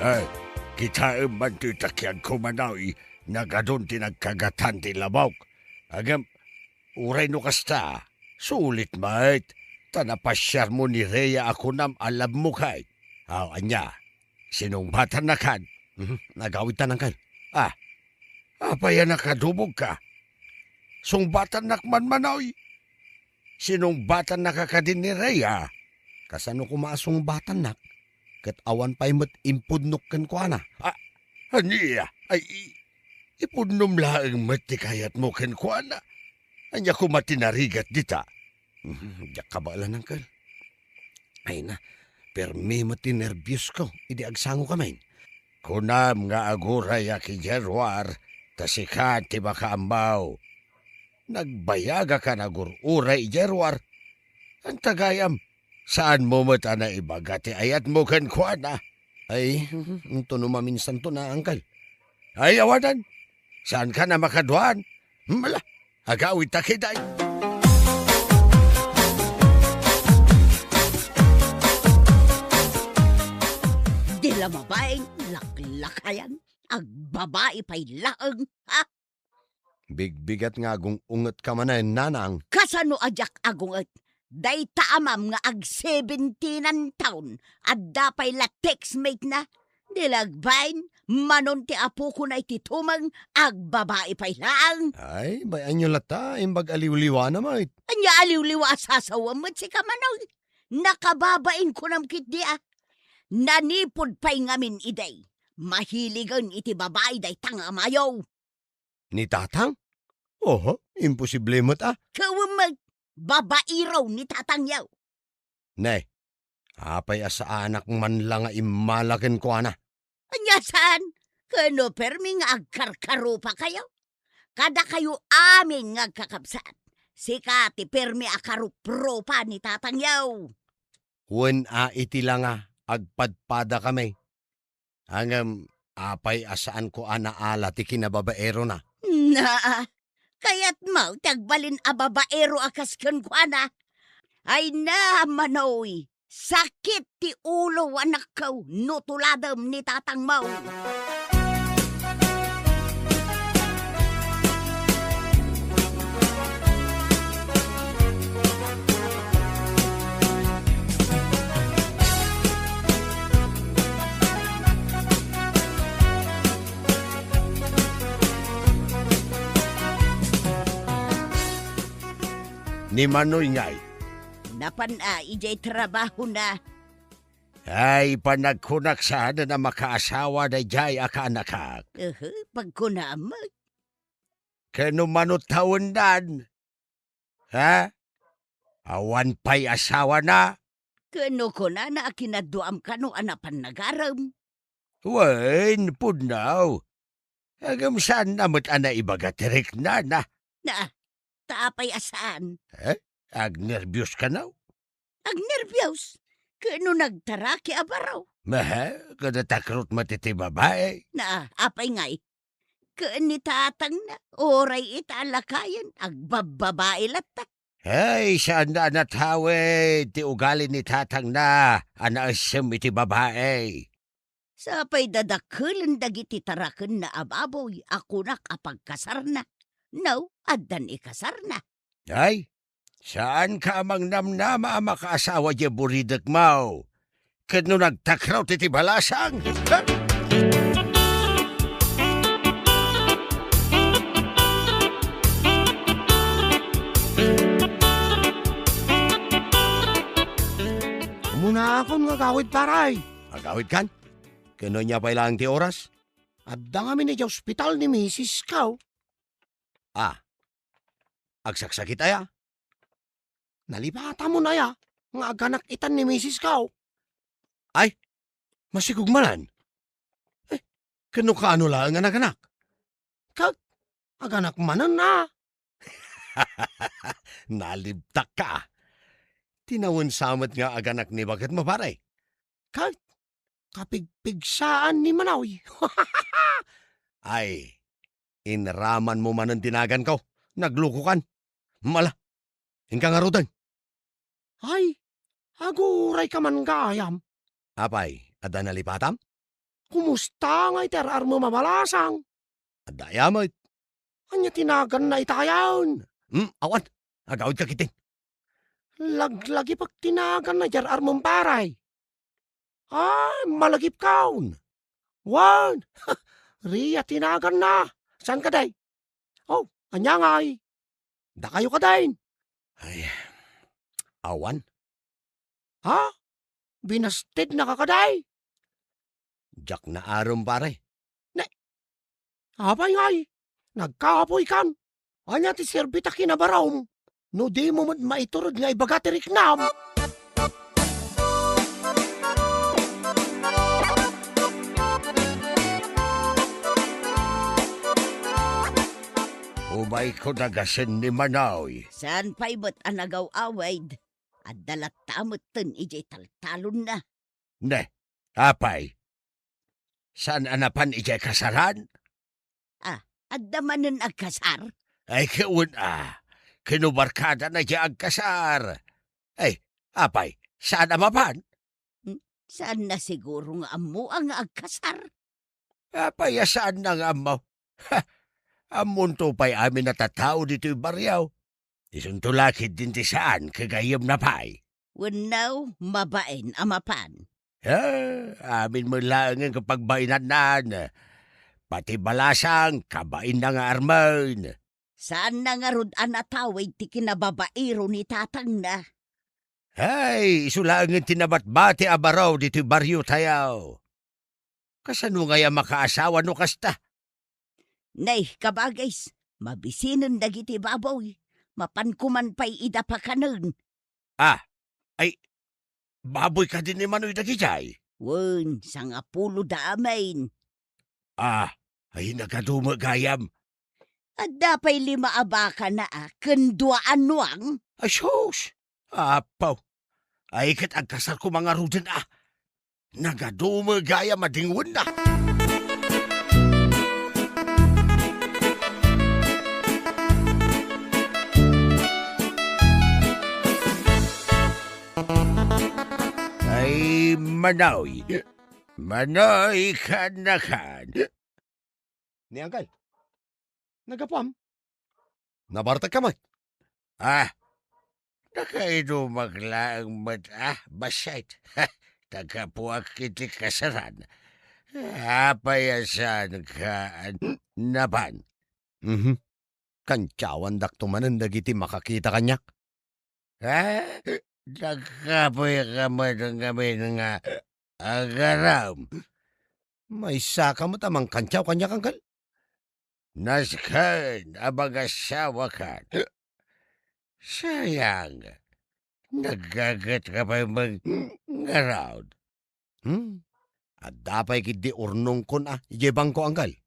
Ay, kitaem man ti takiagko, Manoy, nagadun ti nagkagatan ti lamok. Ngem, uray no kasta, sulit met, ta napasiarmo ni Rhea a kunam a love mo kay. Aw, ania? Sinungbatannakan? Mhm, nagawidtan, uncle. Ah, apay a nakadubogka? Sungbatannak man, Manoy. Sinungbatannaka kadi ni Rhea? Kasano koma a sungbatannak? Ket awan pay met impudnok kenkuana. Ah, ania? Ay, i-, ipudnom laeng met ti kayatmo kenkuana. Ania koma ti narigat dita? Mhm, diak kabaelan, uncle. Ay na, permi met ti nerbios ko idi agsango kami. Kunam nga aguray a ki Jeruar, ta sika ti makaammo. Nagbayagaka nga agur-uray i Jeruar. Anta gayam, saanmo met a naibaga ti ayatmo kenkuana? Ay, intono maminsanto na, uncle. Ay, awanan. Saanka a makaduan? Mala, agawidta ketdi. Di la mabain, laklakayan, agbabai pay laeng, ha? Bigbigat nga agung-ungetka manen, nanang. Kasano a diak agunget? Dayta amam nga ag-seventeen-an taon, adda pay la textmate na. Di la agbain, manon ti apokona iti tumeng, agbabai pay laeng. Ay, bay-anyo latta, imbag aliwliwana met. Ania aliwliwa a sasawem met sika, Manoy? Nakababain kunam ketdi a. Nanipod pay ngamin idi. Mahiligen iti babai dayta nga amayo. Ni Tatang? Oho, imposible met a. Ket wen met, babairo ni Tatangyo. Ne, apay a saanak man la nga immala kenkuana? Ania saan? Ken no permi nga agkarkarupakayo, kadakayo amin nga agkakabsat, sika ti permi a karupropa ni tatangyo. Wen a iti la nga agpadpadakami. Ngem apay a saanko a naala ti kinababaerona? Naa, kayatmo ti agbalin a babaero a kas kenkuana? Ay na, Manoy, sakit ti ulo, anakko, no tuladem ni tatangmo. Ni Manoy ngay? Napan a idiay trabahona. Ay, panagkunak saan a makaasawa daydiay a kaanakak. Ehe, pagkunam met. Ken no mano tawendan? Ha? Awan pay asawana? Ken no kunana a kinaduam kano a napan nagarem? Wen, pudno. Ngem saanna met a naibaga ti riknana. Na, ta apay a saan? Eh? Agnerbios kano? Agnerbios? Ken no nagtaraki a baro? Maha, kada takrot met iti babae. Na, apay ngay? Ken ni tatangna, uray ita a lakayen, agbabbabae latta. Ay, saanna a natawid ti ugali ni tatangna a naessem iti babae. Sapay dadakkelen dagiti tarakenna a baboy a kunak a pagkasarna. No, addan ikasarna. Ay, saanka a mangnamnama a makaasawa diay buridekmo. Ket no nagtakrot iti balasang, ha? Umuna akon nga agawid, pare. Agawidkan? Ken no ania pay laeng ti oras? Adda ngamin idiay ospital ni misisko. Ah, agsaksakit aya? Nalipatamon aya nga aganak itan ni misisko. Ay, masikog manen. Eh, ken no kaano laeng a naganak? Ket aganak manen a. Nalibtakka. Tinawen sa met nga aganak ni baketmo, pare. Ket kapigpigsaan ni Manoy. Ay, inramanmo manen ti naganko. Naglokokan. Mala, inka ngaruden. Ay, agurayka man gayam. Apay, adda nalipatam? Kumusta ngay ti ar-armem a balasang? Adda aya met. Ania ti naganna itayon? Hmm, awan. Agawidka ketdin. Laglagipek ti naganna idiay ar-armem, pare. Ay, malagipkon. Wen, ria ti naganna. Saan kadi? Oh, ania ngay? Dakayo kadin? Ay, awan. Ha? Binastidnaka kadi? Diak naarum, pare. Ne, apay ngay? Nagkapoykan? Ania ti serbi ta kinabarom no dimo met maiturod nga ibaga ti riknam? Umayko dagasen ni Manoy. Saan pay met a nagaw-awid? Adda latta metten idiay taltalonna. Ne, apay? Saan a napan idiay kasaran? Ah, adda manen agkasar? Ay, ket wen a. Ken no barkadana idiay agkasar. Ay, apay, saan a mapan? Hmm, saanna siguro nga ammoa nga agkasar? Apay a saanna nga ammo? Ha! Ammonto pay amin a tattao ditoy barrio. Isunto la ketdin ti saan ket gayyemna pay. Wenno, mabain a mapan. Ah, amin met laengen ket pagbainannan. Pati balasang, kabainna nga armen. Saanna ngarud a natawid ti kinababaero ni tatangna. Hay, isu laengen ti nabatbati a baro ditoy barriotayo. Kasano ngay a makaasawa no kasta? Nay, kabagis, mabisinen dagiti baboy. Mapanko man pay ida pakanen. Ah, ay, baboy kadi ni Manoy dagidiay? Wen, sangapulo da amin. Ah, ay, nagadu met gayam. Adda pay lima a bakana, a, ken dua a nuang? Ay, sus! Apo! Ay, ket agkasar koma ngaruden, a. Nagadu met gayam a dingwenna. Ay, Manoy. Manoy, kaanakan. Ni Anggal. Naggapuam? Nabartekka met. Ah, nakainumak laeng met, ah, bassit. Naggapuak iti kasaran. Apay a saanka a napan? Mhm. Kantiawandakto manen dagiti makakita kaniak. Ah, nagkapoyka met ngamin nga agarem. Maysaka met a mangkantiaw kaniak, Anggal? Nasken a mangasawakan. Sayang, naggagetka pay met ngarud. Hmm? Adda pay ketdi urnongkon a idiay bangko, Anggal.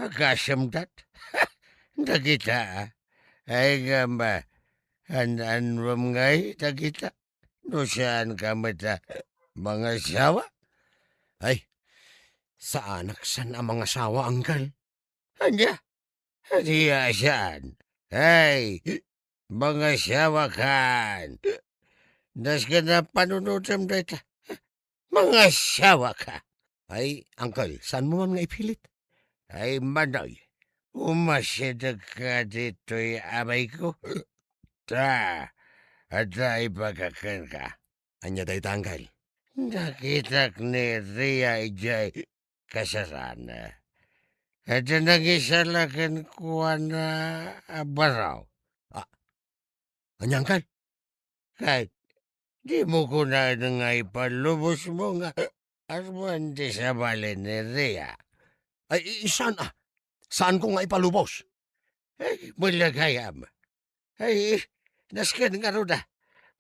Agasem dat. Dagita, a. Ay, ngem, a, an-annuem ngay dagita? No saanka met a mangasawa? Ay, saanak saan a mangasawa, Anggal. Ania? Ania a saan? Ay, mangasawakan. Nasken a panunotem dayta. Mangasawaka. Ay, Angkel, saanmo man nga ipilit? Ay, Manoy, umasidegka ditoy, abayko. Ta, adda ibagak kenka. Ania dayta, Angkel? Nakitak ni Ria idiay kasarana. Adda nangisala kenkuana a baro. Ah, ania, Angkel? Ket dimo kunaen nga ipalubosmo nga aruan ti sabali ni Ria? Ay, i-, saan, a? Saanko nga ipalubos? Ay, malagayam. Ay, nasken ngarud a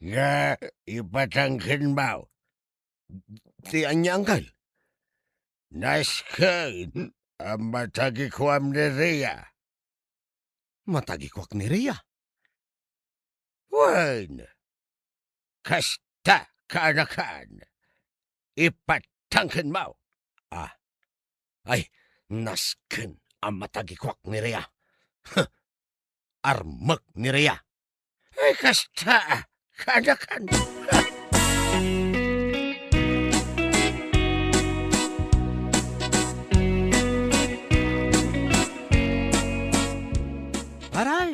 nga ipatangkenmo. Ti ania, Angkel? Nasken a matagikuam ni Ria. Matagikuak ni Ria? Wen, kasta, kaanakan, ipatangkenmo. Ah, ay, nasken a matagikuak ni Ria. Huh, armek ni Ria. Ay, kasta, kaanakan. Paray,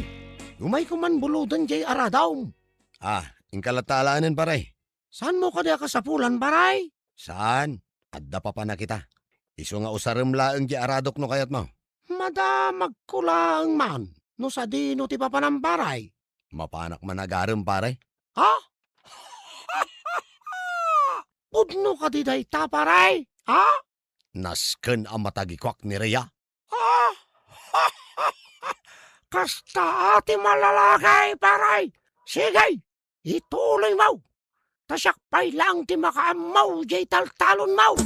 umayko man buloden jay aradom. Ah, inka latta alaenen, paray. Saanmo kadi a kasapulan, paray? Saan, adda papanak ita. Isu nga usarem laeng ti aradok no kayatmo. Madamagko laeng man no sadino ti papanam, paray. Mapanak man agarem, paray. Ha? Pudno kadi dayta, paray? Ha? Nasken a matagikuak ni Ria. Ah! Kasta a ti malalaki, paray! Sige, ituloymo! Ta siak pay laeng ti makaammo jay taltalonmo!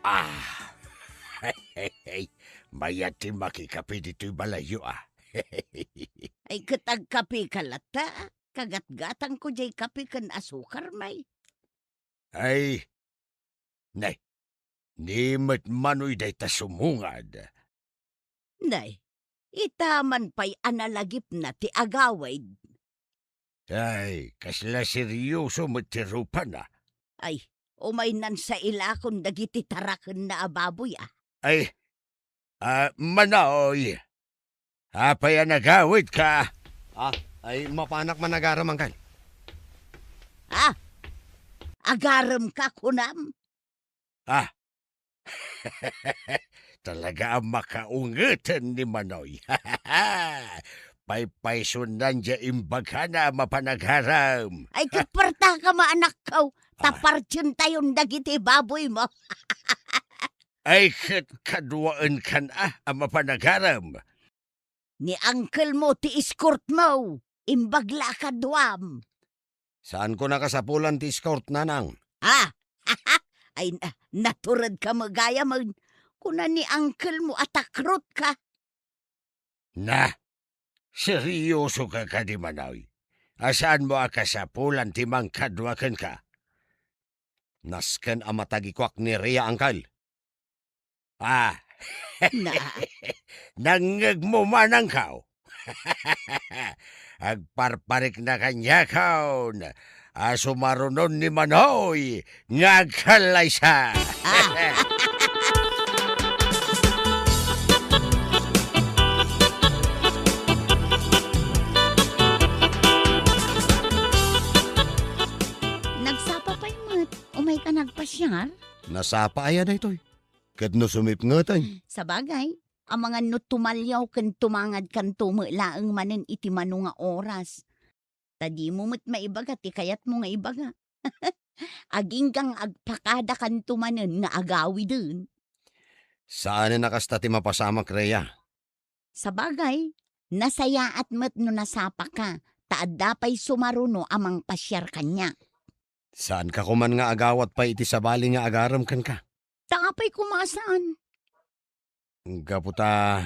Ah! Mayat ti makikape ditoy balayyo, a. Ay, ket agkapeka latta, a. Kagatgatangko jay kape ken asukar, may. Ay, nay, ni met Manoy dayta sumungad. Nay, ita man pay a nalagipna ti agawid. Ay, kasla seryoso met ti rupana. Ay, umaynan sa ilakon dagiti tarakenna a baboy, a. Ay, a, Manoy, apay a nagawidka? Ah, ay, mapanak man agarem, Angkel. Ah, agaremka, kunam? Ah. Talaga a makaungeten ni Manoy. Paypaysunan diay imbagana a mapan agarem. Ay, ket puartaka, anakko, ta Ah. partientayon dagiti baboymo. Ay, ket kaduaenkan a, a mapan agarem. Ni uncle mo ti escort mo. Imbag la a kaduam. Saanko a kasapulan ti escort, nanang. Ah! Ay, na-, natured ka met gayam. Kuna ni uncle mo a takrot ka. Na, seryoso ka kadi, Manoy? A saanmo a kasapulan ti mangkadua kenka? Nasken a matagikuak ni Rhea, uncle. Ah. Na. Nangngegmo man, uncle. Agparparikna kaniakon a sumarunon ni Manoy nga agkallaysa. Ah. Nagsapa pay met, umay ka nagpasiar? Nasapa aya daytoy? Ket no sumipngeten? Sabagay, amangan no tumalyaw ken tumangadkanto met laeng manen iti mano nga oras. Ta dimo met maibaga ti kayatmo nga ibaga. Agingga nga agpakadakanto manen nga agawiden. Saanen a kasta ti mapasamak, Rhea. Sabagay, nasayaat met no nasapaka, ta adda pay sumaruno a mangpasiar kaniak. Saanka koman nga agawat pay iti sabali nga agarem kenka? Ta apay koma a saan? Gapu ta,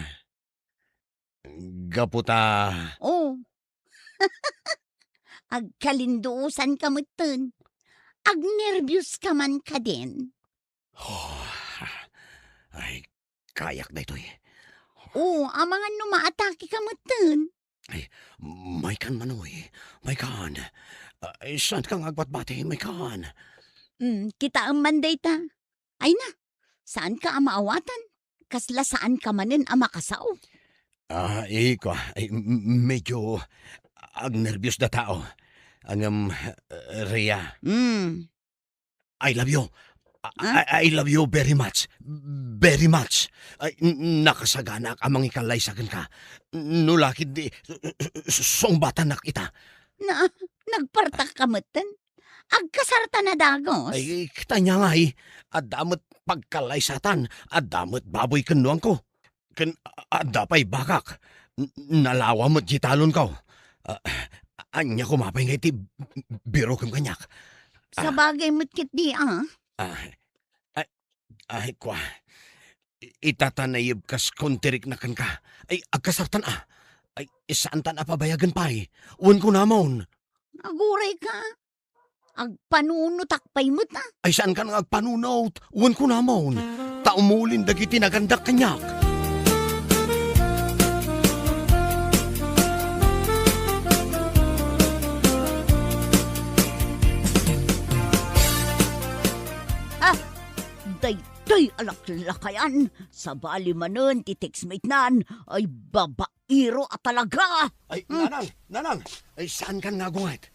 gapu ta. Oh. Agkalinduosanka metten. Agnerbios ka man kadin. Oh, ay, kayak daytoy. Oh, amangan no maatake ka metten. Ay, maykan, Manoy. Maykan. Ay, saanka nga agbatbati, maykan. Hmm, kitaem man dayta. Ay na, saanka a maawatan? Kasla saanka manen a makasao? Ah, iko, ay, m-, m-, medyo agnerbios da tao. Ngem, eh, Rhea. Hmm. I love you. I, Ah? I, I love you very much. Very much. Ay, n-, nakasaganaak a mangikallaysa kenka. No la ketdi, s-, s-, sungbatanak ita. Na, nagpartak ka metten? Agkasarta na dagos? Ay, kita niya nga, eh. Adda met pagkallaysatan, adda met baboy ken nuangko. Ken a-, adda pay bakak. N-, nalawa met ti talonko. Ah, ania koma pay nga iti birokem kaniak? Ah. Sabagay met ketdi, ah. Ah, ay, ay, kua. I-, ita ta naiyeb kas kontirikna kenka. Ay, agkasartan, ah. Ay, saantan a pabayagen pay. Wen kunamon. Aguray ka. Agpanunotak pay met, ah. Ay, saankan nga agpanunot? Wen kunamon. Ta umulin dagiti nagandak kaniak. Ah, daytoy a laklakayan, sabali manen ti textmate nan, ay babaero a talaga. Ay, Hmm. Nanang, Nanang, ay, saankan nga agunget?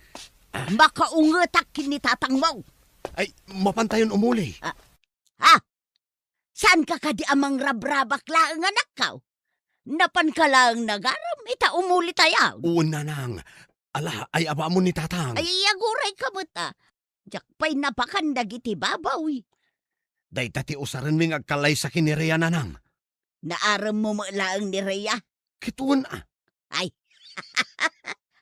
Makaungetak ken ni tatangmo. Ay, mapantayon umuli. Ah, ha? Saanka kadi a mangrabrabak laeng, anakko? Napanka laeng nagarem ita umulitayo. Wen, Nanang. Ala, ay-abaam ni tatang. Ay, aguray ka met, ah. Diak pay napakan dagiti baboy. Dayta ti usarenmi nga agkallaysa ken ni Rhea, Nanang. Naaremmo met laeng ni Rhea? Ket wen, ah. Ay.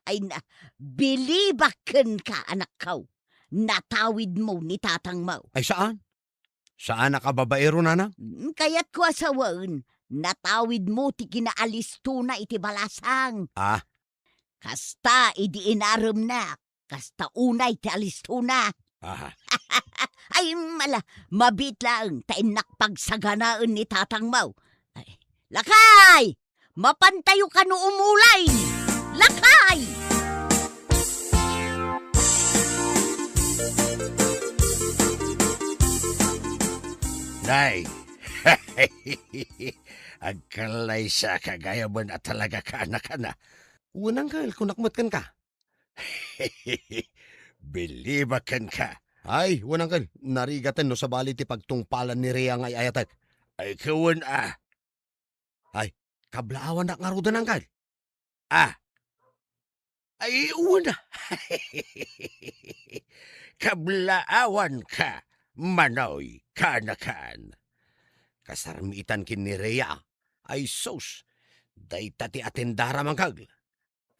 Ay na, bilibak kenka, anakko. Natawidmo ni tatangmo. Ay, saan? Saanak a babaero, Nanang? Mm, kayatko a sawen, natawidmo ti kinaalisto na iti balasang. Ah. Kasta idi inaremnak, kasta unay ti alistona. Aha. Ay, mala, mabiit laeng ta innak pagsaganaen ni tatangmo. Ay, lakay! Mapantayo kano umulay! Lakay! Nay, agkallaysa ka gayamen a talaga ka, anakana. Wen, uncle, kunak met kenka. Bilibak kenka. Ay, wen, uncle, narigaten no sabali ti pagtungpalan ni Rhea nga ay-ayatek. Ay, ket wen, ah. Ay, kablaawannak ngaruden, uncle. Ah. Ay, wen. Kablaawanka, Manoy, kaanakan. Kasarmiitan ken ni Rhea. Ay sus, dayta ti atendara, Mangkal.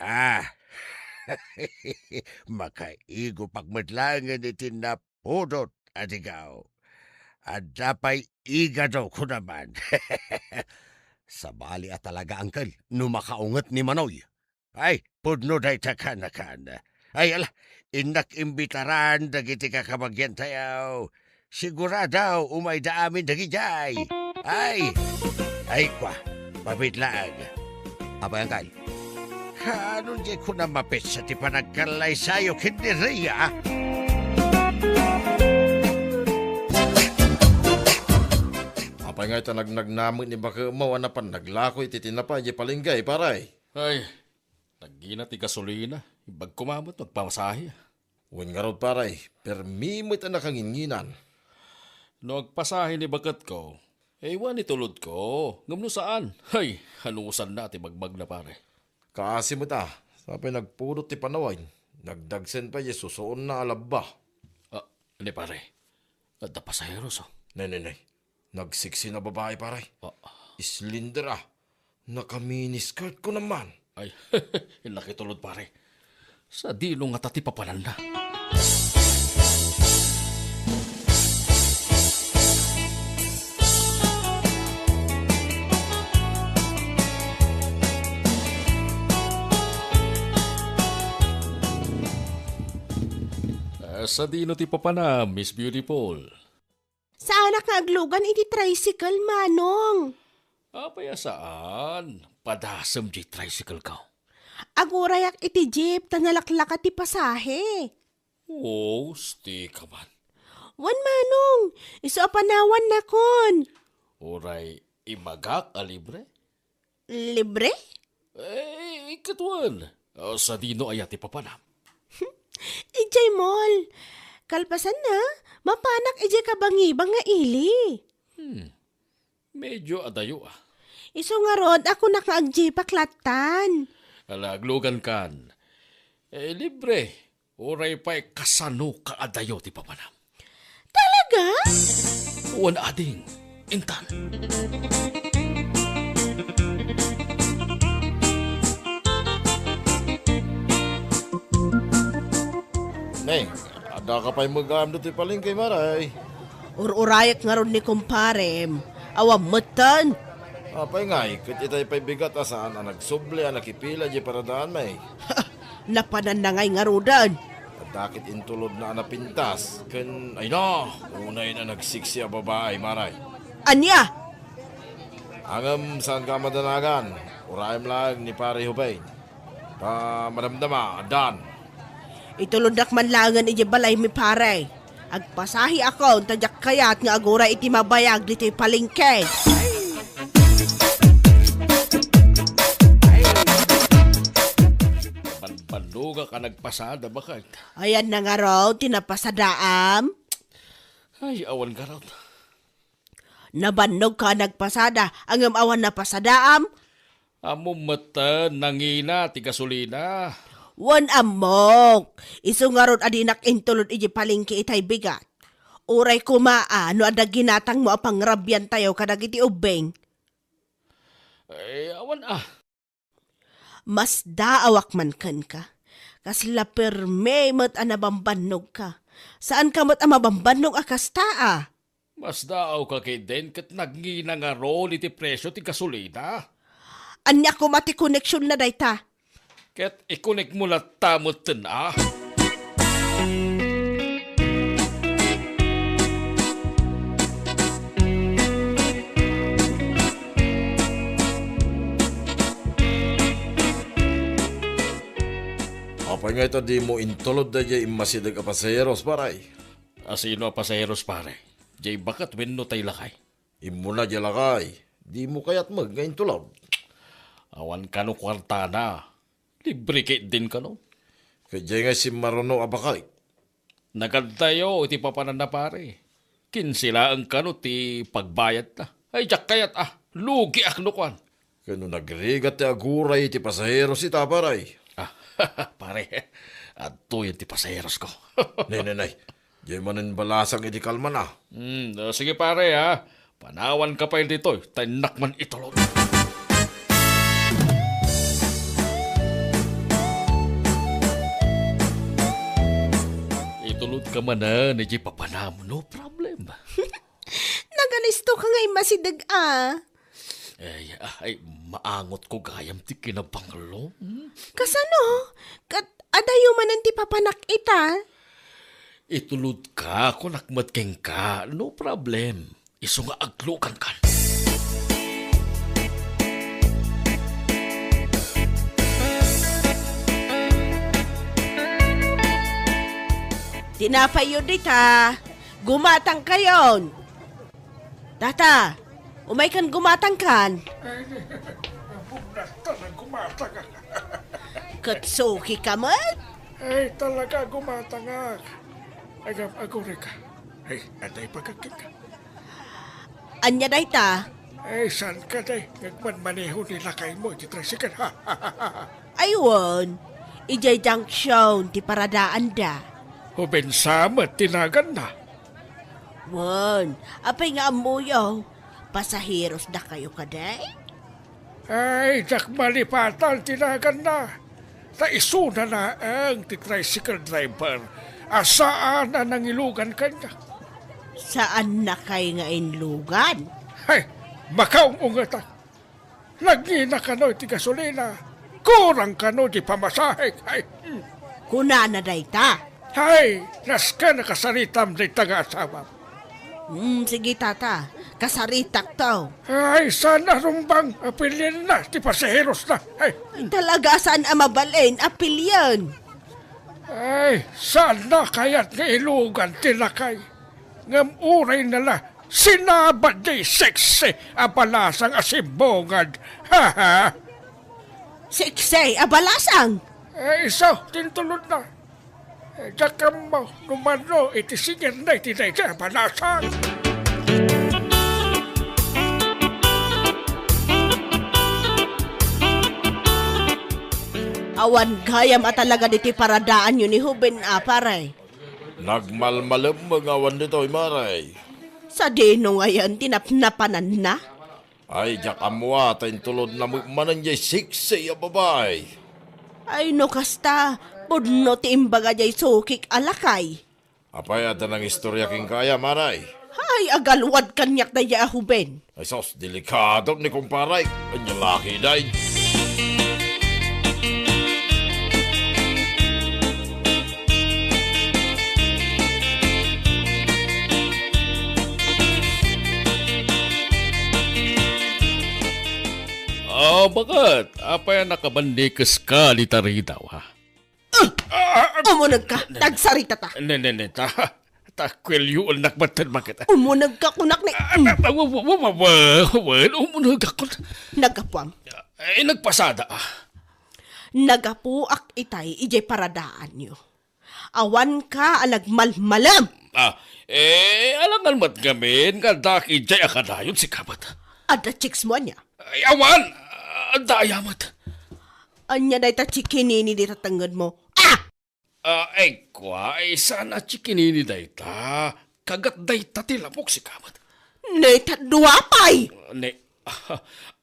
Ah, makaigupak met laengen iti napudot a digaw. Adda pay igado, kunaman. Sabali a talaga, Uncle, no makaunget ni Manoy. Ay, pudno dayta kanakan. Ay, ala, innak imbitaran dagiti kakabagiantayo. Sigurado, umayda amin dagidiay. Ay, ay, kwa, pabit laeng. Apay, Uncle? Kaano diay kuna mapetsa ti panagkallaysayo ken ni Rhea? Apay nga ita nagnagnamek ni bakemmo a napan naglako iti tinapay diay palengke, pare? Ay, naggina ti gasolina. Imbag koma met no agpamasahe. Wen ngarud, pare, permi met a nakanginginan. No agpasahe ni baketko, iwan itulodko. Ngem no saan, hay, anusanna ti magmagna, pare. Kaasi met a, sa pay nagpudot ti panawen, nagdagsen pay diay susuonna a labba. Ah, ni pare, adda pasaheros, oh. Nay, nay, nay. Nagseksi a babai, pare. Ah. Slender a. Naka-miniskirt, kunaman. Ay, innak itulod, pare. Sadino ngata ti papananna? Ah, sadino ti papanam, Miss Beautiful? Saanak nga aglugan iti tricycle, Manong. Apay a saan? Padasem diay tricycle ko. Agurayak iti jeep ta nalaklaka ti pasahe. Oh, asti ka man. Wen, Manong, isu a panawannakon. Uray imagak a libre? Libre? Eh, ket wen. Oh, sadino aya ti papanam? Idiay mall. Kalpasanna, mapanak idiay kabangibang nga ili. Hmm. Medyo adayo, ah. Isu ngarud a kunak nga agjeepak lattan. Ala, aglugan kan. Eh, libre. Uray pay kasano kaadayo ti papanam. Talaga? Wen, ading. Intan. Neng, adda ka pay met gayam ditoy palengke, maray? Ur-urayak ngarud ni kumparem. Awan metten. Apay ngay, ket itay pay bigat a saan a nagsubli a nakipila diay paradaanmi. Napananna ngay ngaruden. Adda ket intulodna a napintas ken, ay na, unay na nagseksi a babai, maray. Ania? Ngem saanka a madanagan, urayem laeng ni Pare Jubin. Ta madamdama, addan. Itulodnak man laengen idiay balaymi, pare. Agpasaheakon ta diak kayat nga aguray iti mabayag ditoy palengke. Banbannogak a nagpasada, baket. Ayanna ngarud ti napasadaam? Ay, awan ngarud. Nabannogka a nagpasada, ngem awan napasadaam? Ammom metten, nangina ti gasolina. Wen, ammok. Isu ngarud a dinak intulod idiay palengke itay bigat. Uray koma a no adda ginatangmo a pangrabiantayo kadagiti ubbing. Eh, awan a. Masdaawak man kenka. Kasla permi met a nabambannogka. Saanka met a mabambannog a kasta a. Masdaawka ketdin ket nagngina ngarud iti presio ti gasolina. Ania koma ti koneksionna dayta? Ket ikonekmo latta metten a. Apay ngay ta dimo intulod daydiay immasideg a pasaheros, pare? Asino a pasaheros, pare? Diay baket wenno tay lakay? Immuna diay lakay. Dimo kayat met nga intulod? Awan kano kuartana. Libre ketdin kano. Ket diay nga simmaruno a baket. Nagadtayo iti papananna, pare. Kinse laeng kano ti pagbayadta. Ay, diak kayat a. Lugiak no kuan. Ket no nagrigat ti aguray iti pasaheros ita, pare? Ah, pare, adtoyen ti pasaherosko. Nay, nay, nay. Diay manen balasang iti kalmana. Hmm, ah, sige, pare, ha. Panawanka pay ditoy, ta innak man itulod. Itulodka manen idiay papanam, no problem. Naganisto ka nga immasideg a. Ay, ay, maangotko gayam ti kinabanglo. Hmm? Kasano? Ket adayo manen ti papanak ita? Itulodka, kunak met kenka, no problem. Isu nga aglugankan. Tinapayyo dita. Gumatangkayon. Tata, umaykan gumatangkan. Ay, abungnat ta nga gumatangak. Ket suki ka met? Ay, talaga, gumatangak. Agam, agurayka. Ay, aday pagkakita. Ania dayta? Ay, saan ka, day? Nagmanmaneho ni lakaymo iti tricycle, ha? Ay, wen. Idiay junction ti paradaanda. Hubensa met ti naganna. Wen, apay nga ammoyo? Pasaheros dakayo kadi? Ay, diak malipatan ti naganna. Ta isuna laeng ti tricycle driver a saan a nangilugan kaniak. Saannakay nga inlugan? Hay, makaung-ungetan. Nagngina kano iti gasolina. Kurang kano ti pamasahek. Hay. Kunana dayta. Hay, nasken a kasaritam dayta nga asawam. Hmm, sige, tata. Kasaritak to. Ay, saan a rumbang a pilienna ti pasaherosna. Ay. Talaga saan a mabalin a pilien. Ay, saan na kayat nga ilugan ti lakay? Ngem uray na la, sinabad diay sexy a balasang a simbungad. Ha, ha? Sexy a balasang? Eh, isu, tintulod na. Eh, diak ammo no mano iti singer na iti dayta a balasang. Awan gayam a talaga diti paradaanyo ni Huben a, pare. Nagmalmalem nga awan ditoy, mare. Sadino ngayen ti napnapananna? Ay, diak ammo a ta intulodna met manen diay sexy a babai. Ay, no kasta, pudno ti imbaga diay sukik a lakay. Apay, adda nangistorya kenka aya, mare? Ay, agalwad kaniak daydiay a Huben. Ay sus, delikado ni kumparay. Ania la ketdin? Ah, baket? Apay a nakabannikes ka dita ridaw, ha? Ah, ah, ah, umuneg ka, tagsarita ta. Ne, ne, ne, ta, ta, kuelyoennak batten maket. Umuneg ka, kunak ni. Ah, ah, ah, wa, wa, wa, wa, wa, wa, umuneg ako. Naggapuam. Eh, nagpasada, ah. Nagapuak itay idiay paradaanyo. Awan ka a nagmalmalem. Ah, eh, alangan met ngamin nga addaak idiay a kadayon, sika met. Adda chicks mo ania? Ay, awan. Adda aya met. Ania dayta chikinini dita tengngedmo? Ah! Ah, ay, kua, ay, saan a chikinini dayta? Kagat dayta ti lamok, sika met. Ne, ta dua pay! Ne,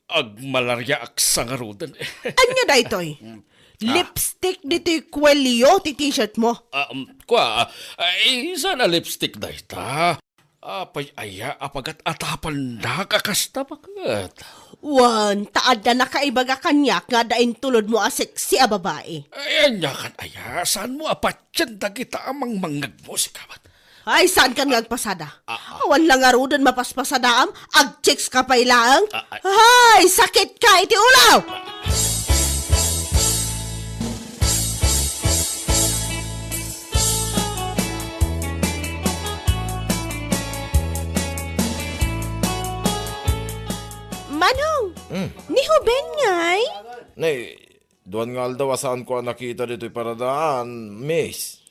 agmalariaak sa ngaruden. Ania daytoy? Mm. Ah. Lipstick ditoy kuelyo ti t-shirt mo. Ah, um, kua, ah, ay, saan a lipstick dayta? Apay aya a pagat-atapannak a kasta, baket? Wen, ta adda nakaibaga kaniak nga adda intulodmo a sexy a babai. Ay, aniakan aya? Saanmo a patien dagita a mangmangngegmo, sika met? Ay, saankan nga agpasada? Ah, ah. Awan la ngaruden mapaspasadaam, agchicks ka pay laeng? Ah, ah. Ay, sakit ka iti ulo! Manong, hmm, ni Huben ngay? Nay, duan nga aldaw a saanko a nakita ditoy paradaan, miss.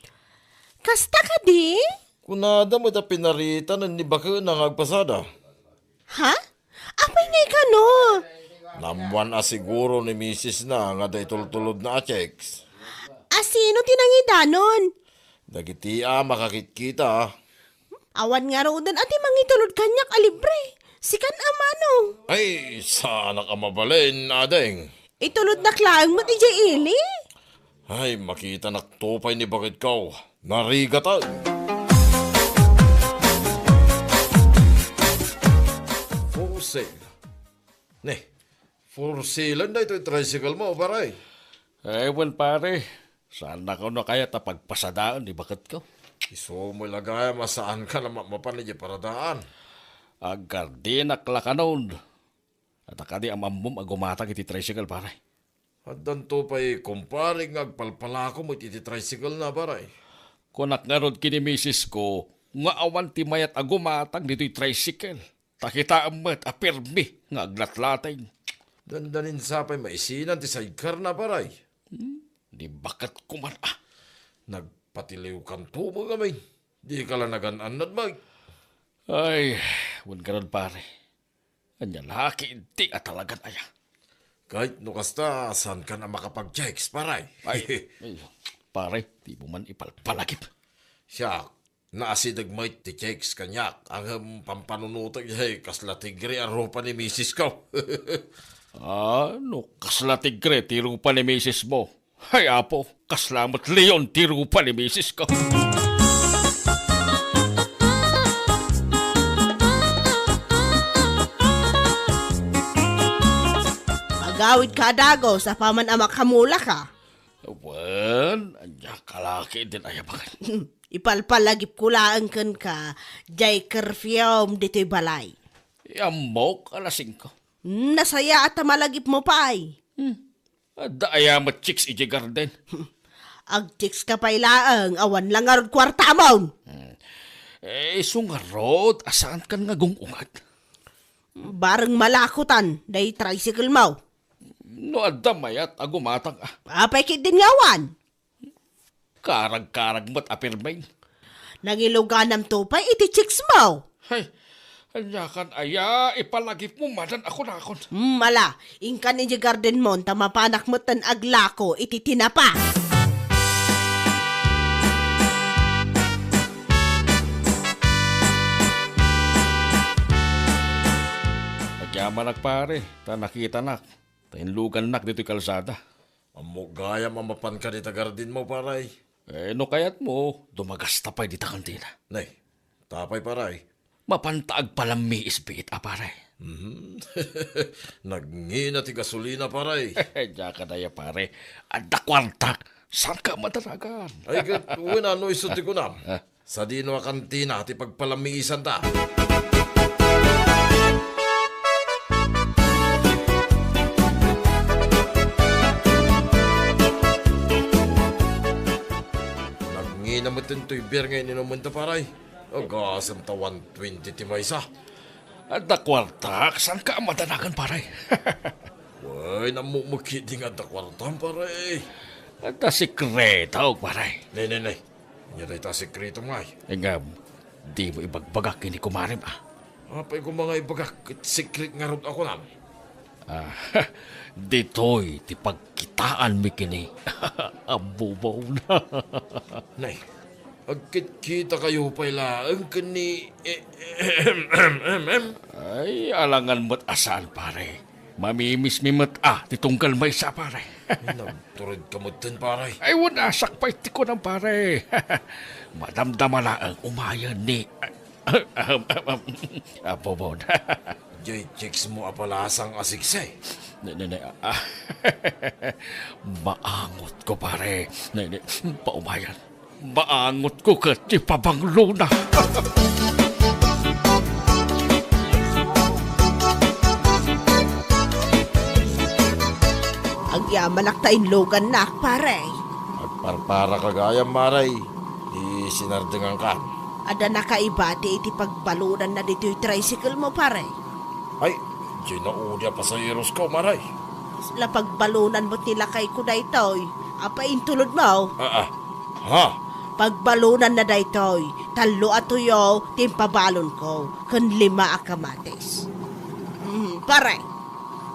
Kasta kadi? Kunada met a pinaritanen ni bakena nga agpasada. Ha? Apay ngay kano? Naammoan a siguro ni misisna nga adda itultulodna a chicks. A sino ti nangidanon? Dagiti a makakitkita. Awan ngaruden a ti mangitulod kaniak a libre. Sikan a mano. Ay, saanak a mabalin, ading. Itulodnak laeng met idiay ili. Ay, makitanakto pay ni baketko. Narigatan. For sale. Ne, for sale daytoy tricycle mo, pare. Ay, wen, pare. Saannakon a kayat a pagpasadaen ni baketko. Isu met la gayam a saankan a ma-, mapan idiay paradaan. Aggardinak la kanon. Adda kadi a maammom a gumatang iti tricycle, pare? Addanto pay kumparik nga agpalpalako met iti tricycle na, pare. Kunak ngarud ken ni misis ko nga awan ti mayat a gumatang ditoy tricycle. Ta kitaem met a pirmi nga aglatlating. Dandanin sa pay maisinan ti sidecar na, pare. Hmm, ni baketko man, ah. Nagpatiliwkanto met ngamin. Dika la nagan-annad, Mike. Ay, wen garud, pare. Ania la ketdi a talagan aya? Ket no kasta, saankan a makapag-chicks, pare? Ay, ay, pare, dimo man ipalpalagip. Siak, naasideg met ti chicks kaniak, ngem pampanunotek diay kasla tigre a rupa ni misis ko. Ah, no kasla tigre ti rupa ni misis mo, ay, Apo, kasla met leon ti rupa ni misis ko. Agawidka a dagus, apaman a makamulaka. Wen, ania ka la ketdin ayabangen? Ipalpalagipko laeng kenka, diay curfew ditoy balay. Ammok, alas singko. Hmm, nasayaat a malagipmo pay. Hmm. Adda aya met chicks idiay garden? Agchicks ka pay laeng, awan la ngarud kuartamon. Hmm. Eh, isu ngarud a saankan nga gung-unget. Bareng malakotan, diay tricycle mo. No adda mayat a gumatang, ah. Apay ketdin nga awan? Karag-karag met a pirmi. Nangiluganamto pay iti chicks mo. Hay, aniakan aya, ipalagipmo manen a kunakon. Hmm, ala, inkan idiay garden mo, ta mapanak metten aglako iti tinapa. Agyamanak, pare, ta nakitanak, ta inlugannak ditoy kalsada. Ammok gayam a mapanka dita garden mo, pare. Eh, no kayatmo, dumagasta pay dita kantina. Nay, tapay, pare. Mapanta agpalammiis biit a, pare. Mhm. Nagngina ti gasolina, pare. Diak aya, pare. Adda kuartak. Saanka a madanagan? Ay, ket, wen, no isu ti kunam. Ah. Sadino a kantina ti pagpalammiisanta? Nagngina metten toy beer nga ininumenta, pare. Agasem ta one twenty ti maysa. Adda kuartak, saanka a madanagan, pare? Wen, ammok met ketdi nga adda kuartam, pare. Adda sekreto, pare. Nay, nay, nay. Ania dayta a sekretom, ngay? Ngem, dimo ibagbagak ken ni kumarem, ah. Apay koma nga ibagak ket sekret ngarud a kunam? Ah, ditoy ti pagkitaanmi ken ni Abubaw. Nay, agkitkitakayo pay laeng ken ni, eh, em, em, em, em. Ay, alangan met a saan, pare. Mamimismi met a ti tunggal maysa, pare. Ay, nagturedka metten, pare. Ay, wen, asak pay ti kunam, pare. Madamdama laeng umayen ni Apo Bon. Diay chicks mo a palasang a siksi. Ne, ne, ne, ah. Maangotko, pare. Ne, ne, paumayan. Maangotko ket ti pabanglona. Agyamanak ta inlugannak, pare. Agparparaka gayam, pare. Ti sinardengankan. Adda nakaibati iti pagbalonanna ditoy tricycle mo, pare? Ay, diay naudi a pasaherosko, pare. Kasla pagbalonan met ni lakayko daytoy. Apay intulodmo? Ah, ah. Ha? Pagbalonanna daytoy. Tallo a tuyo ti impabalonko, ken lima a kamatis. Mm, pare.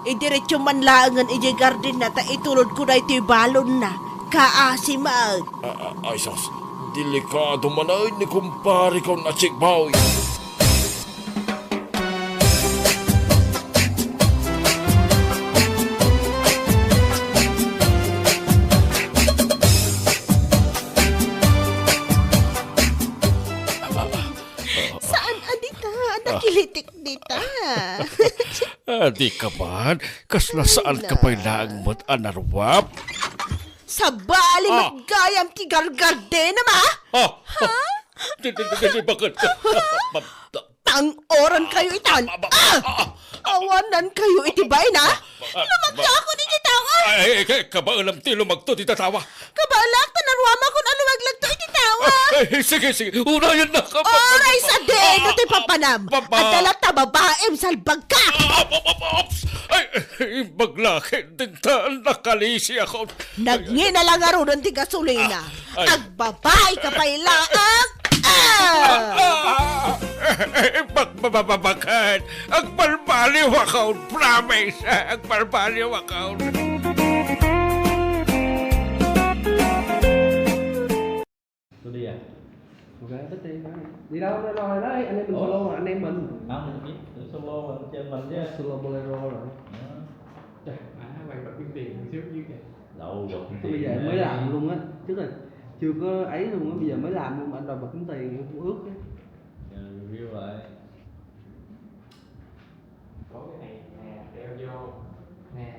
Idiretso man laengen idiay gardenna ta itulodko daytoy balonna. Kaasi met. Ah, ah, ay sus, delikado manen ni kumpareko a Chick Boy. Saan a dita? Nakilitik dita. Ah, di ka man. Kasla saan ka pay laeng met a naruap? Sabali met gayam ti gargardenam, a? Ah, ah, di, di, di, di, bakit? Pang-oran kayo itan. Ah! Awanan kayo iti baina. Lumagto ako iti tawa. Ay, ay, ay, kabaelam ti lumagto ti tatawa. Kabaelak ta naruamakon a lumaglagto iti tawa. Ay, ay, sige, sige. Unayan na ka. Oray sa deno ti papanam. Adda latta babaem, salbagka. Ay, ay, ay, baglaken dinta, nakalisi ako. Nagngina lang ngaruden ti gasolina. Ay. Agbabaika pay laeng. Ah! Ah! Bak-, ba-, ba-, ba-, bakit? Agbalbaliw ako, promise. Agbalbaliw ako. Tuloy, ah. Okay, patay na. Di na ako na lang, ay, ano yung solo, ano yung man? Ang, yung solo, ang chairman niya. Solo bolero, ah. Ah. Ah, may pagpipig. Sure you can. Lâu rồi. Bây giờ mới làm luôn á, trước là chưa có ấy luôn á, bây giờ mới làm luôn mà anh đòi bật tính tiền, em cũng ước á. Giờ review lại. Có cái này nè, đeo vô nè.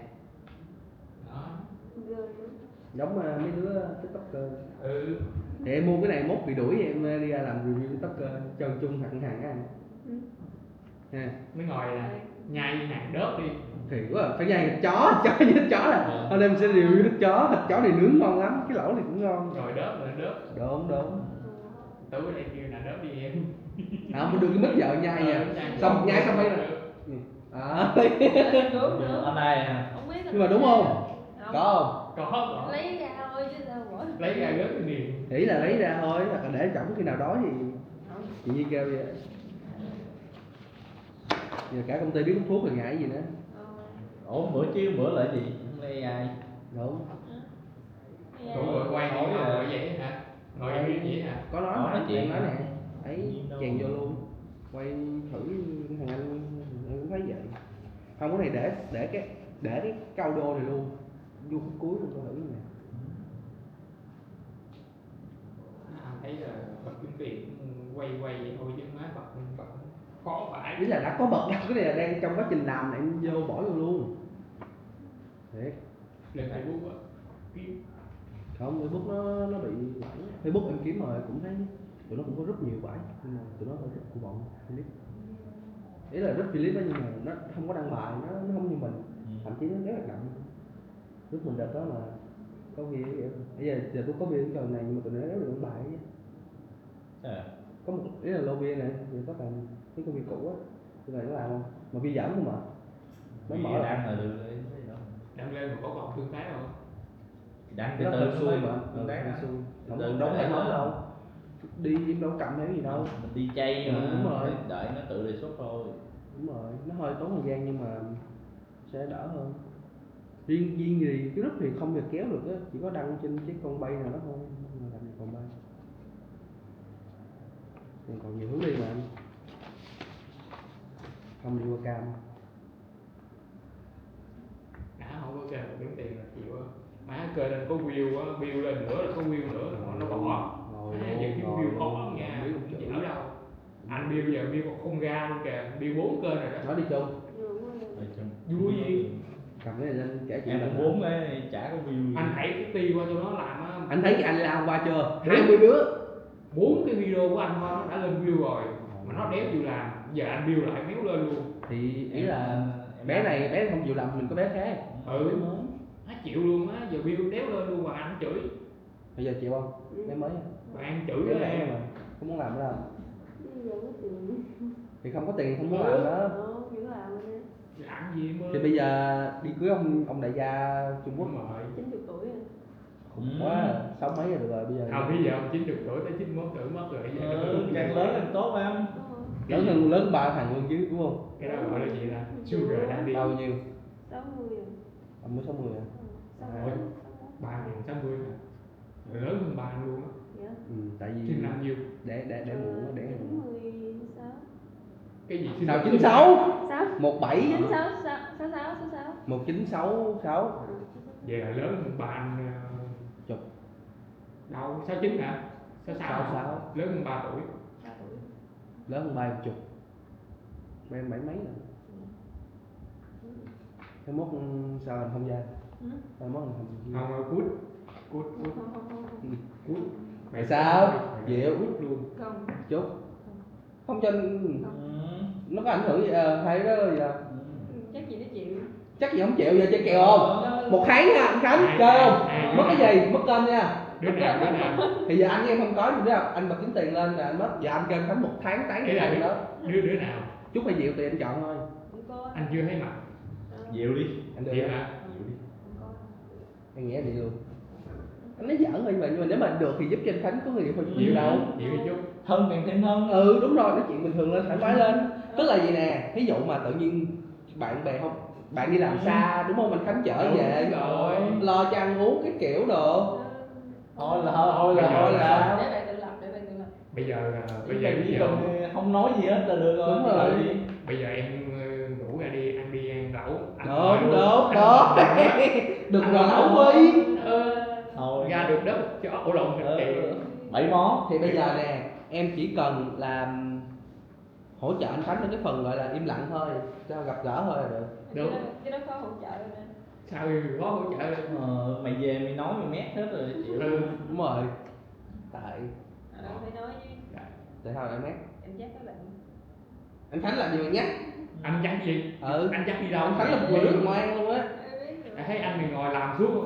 Đó. Giống mà mấy đứa TikToker. Ừ. Thì em mua cái này mốt bị đuổi, em đi làm review TikToker cho chung hẳn hàng á anh. Ừ. Ha. Mới ngồi là nhai nhai đớp đi. Thì quá à, phải nhai thịt chó, chó nhai thịt chó là. Ờ. Hôm nay mình sẽ review thịt chó, thịt chó này nướng ngon lắm, cái lẩu này cũng ngon. Rồi đớp là đớp. Đúng, đúng. Tú ở đây kêu là đớp đi em. À, mình được cái mít vợ nhai nha. Ờ, nhai. Xong, nhai xong phải là. Được. À. Đúng, đúng. Hôm nay hả? Không biết. Nhưng mà đúng không? Không. Có không? Có, có. Lấy ra thôi chứ sao mà. Lấy ra gớt thì niềm. Ý là lấy ra thôi, hoặc là để trống khi nào đó thì chị Nhi kêu vậy. Giờ cả công ty biết hút thuốc rồi ngại gì nữa. Ờ. Ủa, bữa chứ bữa là gì? Không lẽ ai? Đúng. Ủa, ngồi quay ngồi vậy hả? Ngồi yên yên vậy hả? Có nói mà, nói chuyện đang nói nè. Ấy, chèn vô luôn. Quay thử thằng anh, em cũng thấy vậy. Không, cái này để, để cái, để cái cao đô này luôn. Vô khúc cuối luôn, coi thử nè. À, thấy là bật kiếm tiền quay quay vậy thôi chứ má bật bật khó vãi. Ý là đã có bật đâu, cái này là đang trong quá trình làm này, em vô bỏ vô luôn. Thiệt. Lên Facebook á. Kiếm. Không, Facebook nó, nó bị lỗi. Facebook em kiếm rồi cũng thấy tụi nó cũng có rất nhiều bãi, nhưng mà tụi nó có rất của bọn Philip. Ý là rất Philip á, nhưng mà nó không có đăng bài, nó, nó không như mình. Ừ. Thậm chí nó rất là động. Lúc mình đợt đó mà có bia, bây giờ, giờ tôi có bia trong này nhưng mà tụi nó rất là đăng bài á. Sao vậy? Có một, ý là lô bia này, giờ có thằng, cái công ty cũ á, tụi này nó làm không? Mà bia giảm không mà. Nó mở đăng là được rồi, cái gì đâu. Đăng lên mà có còn tương tác không? Đăng từ từ xui mà, tương tác xui. Không đóng hay nói đâu. Đi em đâu cầm hay gì đâu. Mình đi chay mà, đúng rồi, đợi nó tự đề xuất thôi. Đúng rồi, nó hơi tốn thời gian nhưng mà sẽ đỡ hơn. Riêng, riêng gì cái group thì không thể kéo được á, chỉ có đăng trên cái con bay nào đó thôi, không là làm gì còn bay. Còn, còn nhiều hướng đi mà. Không đi qua cam. Đã không có kênh mà kiếm tiền là chịu á. Má kênh anh có view á, view lên nữa là có view nữa, nó còn ngồi, ngồi, ngồi, view khó lắm nha, không chịu đâu. Anh Bill giờ Bill còn không ra luôn kìa, Bill bốn kênh rồi đó. Nói đi chung. Đi chung. Vui gì? Cầm cái này lên kể chuyện. Em cũng bốn cái chả có view gì. Anh đẩy cái ti qua cho nó làm á. Anh thấy anh làm qua chưa? Hai mươi đứa. Bốn cái video của anh thôi nó đã lên view rồi. Mà nó đéo chịu làm. Giờ anh Bill lại méo lên luôn. Thì ý là bé này, bé không chịu làm, mình có bé khác. Ừ. Nó chịu luôn á, giờ Bill đéo lên luôn mà anh chửi. Bây giờ chịu không? Ừ. Bé mới. Mà ăn chửi. Bé em. Bé mà không muốn làm nữa đâu. Bây giờ có tiền. Thì không có tiền thì không muốn làm nữa. Ờ, không muốn làm nữa. Làm gì mà. Thì bây giờ đi cưới ông, ông đại gia Trung Quốc. Đúng rồi. Chín chục tuổi rồi. Khủng quá, sáu mấy rồi, được rồi bây giờ. Không, bây giờ ông chín chục tuổi tới chín mốt tuổi mất rồi, giờ. Ừ, càng lớn càng tốt em. Ờ. Cái gì? Lớn hơn, lớn ba thằng hơn chứ, đúng không? Cái đó gọi là gì ta? Sugar daddy. Bao nhiêu? Sáu mươi rồi. Ông mới sáu mươi à? Ừ, sáu mươi. Ủa, ba thằng sáu mươi hả? Rồi lớn hơn ba luôn á. Dạ. Ừ, tại vì sinh năm nhiêu? Đẻ, đẻ, đẻ muộn, đẻ muộn. Ờ, chín mươi sáu. Cái gì sinh năm chín sáu? Sao? Một bảy. Chín sáu, sáu, sáu, sáu, sáu, sáu. Một chín sáu sáu. Ờ, chín sáu sáu. Vậy là lớn hơn ba anh, ờ, chục. Đâu, sáu chín hả? Sáu sáu hả? Sáu sáu. Lớn hơn ba tuổi. Ba tuổi. Lớn hơn ba em chục? Ba em bảy mấy lận. Hai mốt sao làm không dai? Ừ. Hai mốt làm không dai? Không, cút. Cút, cút, Không, không, không, không. Cút. Tại sao? Dịu. Cút luôn. Không. Chốt. Không cho, Không. Nó có ảnh hưởng gì? Ờ, hay đó giờ. Ừ, chắc gì nó chịu. Chắc gì không chịu, giờ chơi kèo không? Ờ. Một tháng nha anh Khánh, Ai, chơi ai, không? ai, Mất cái ai. Gì? Mất kênh nha. Đứa nào, đứa nào? Thì giờ anh với em không có gì nữa, anh bật kiếm tiền lên là anh mất. Giờ anh kêu anh Khánh một tháng tán Cái cái là này đứa, đó. Đứa, đứa nào? Chúc hay Diệu tùy anh chọn thôi. Không có. Anh chưa thấy mặt. Ờ. Dịu đi. Anh được. Vậy hả? Dịu đi. Không có. Anh nghĩa đi luôn. Anh nói giỡn thôi mà, nhưng mà nếu mà được thì giúp cho anh Khánh có người yêu hơn Dịu đâu. Dịu đi chút. Thân càng thêm thân. Ừ, đúng rồi, nói chuyện bình thường lên, thoải mái lên. Tức là gì nè, ví dụ mà tự nhiên bạn bè không, bạn đi làm Ừ. xa đúng không, anh Khánh chở Đúng về, rồi. Lo cho ăn uống cái kiểu đồ. Thôi là thôi, thôi là Bây giờ thôi là là. Để bạn tự lập, để bạn tự lập. Bây giờ là bây Chứ giờ bạn ví chỉ dụ cần không nói gì hết là được rồi. Đúng Đi rồi. đợi đi. Bây giờ em ờ, ngủ ra đi, ăn đi ăn lẩu, anh Đúng, ngồi luôn. đúng, Anh đúng. ngồi luôn. Được rồi, lẩu Huy. Ờ, Thôi. Ra được đất cho ổ lộn Ờ, kìa. Bảy món. Thì bây giờ nè, em chỉ cần là hỗ trợ anh Khánh trong cái phần gọi là im lặng thôi, cho gặp gỡ thôi là được. Được. Cái đó, cái đó khó hỗ trợ nè. Sao khó hỗ trợ? Ờ, mày về mày nói mày mét hết rồi chịu. Ừ. Đúng rồi. Tại Ờ, phải nói chứ. Dạ. Tại sao lại mét? Em chắc các bạn. Anh Khánh làm gì mà nhắc? Anh chắc gì? Ừ. Anh chắc đi đâu? Anh Khánh là một người rất là ngoan luôn á. Em biết rồi. Em thấy anh thì ngồi làm suốt,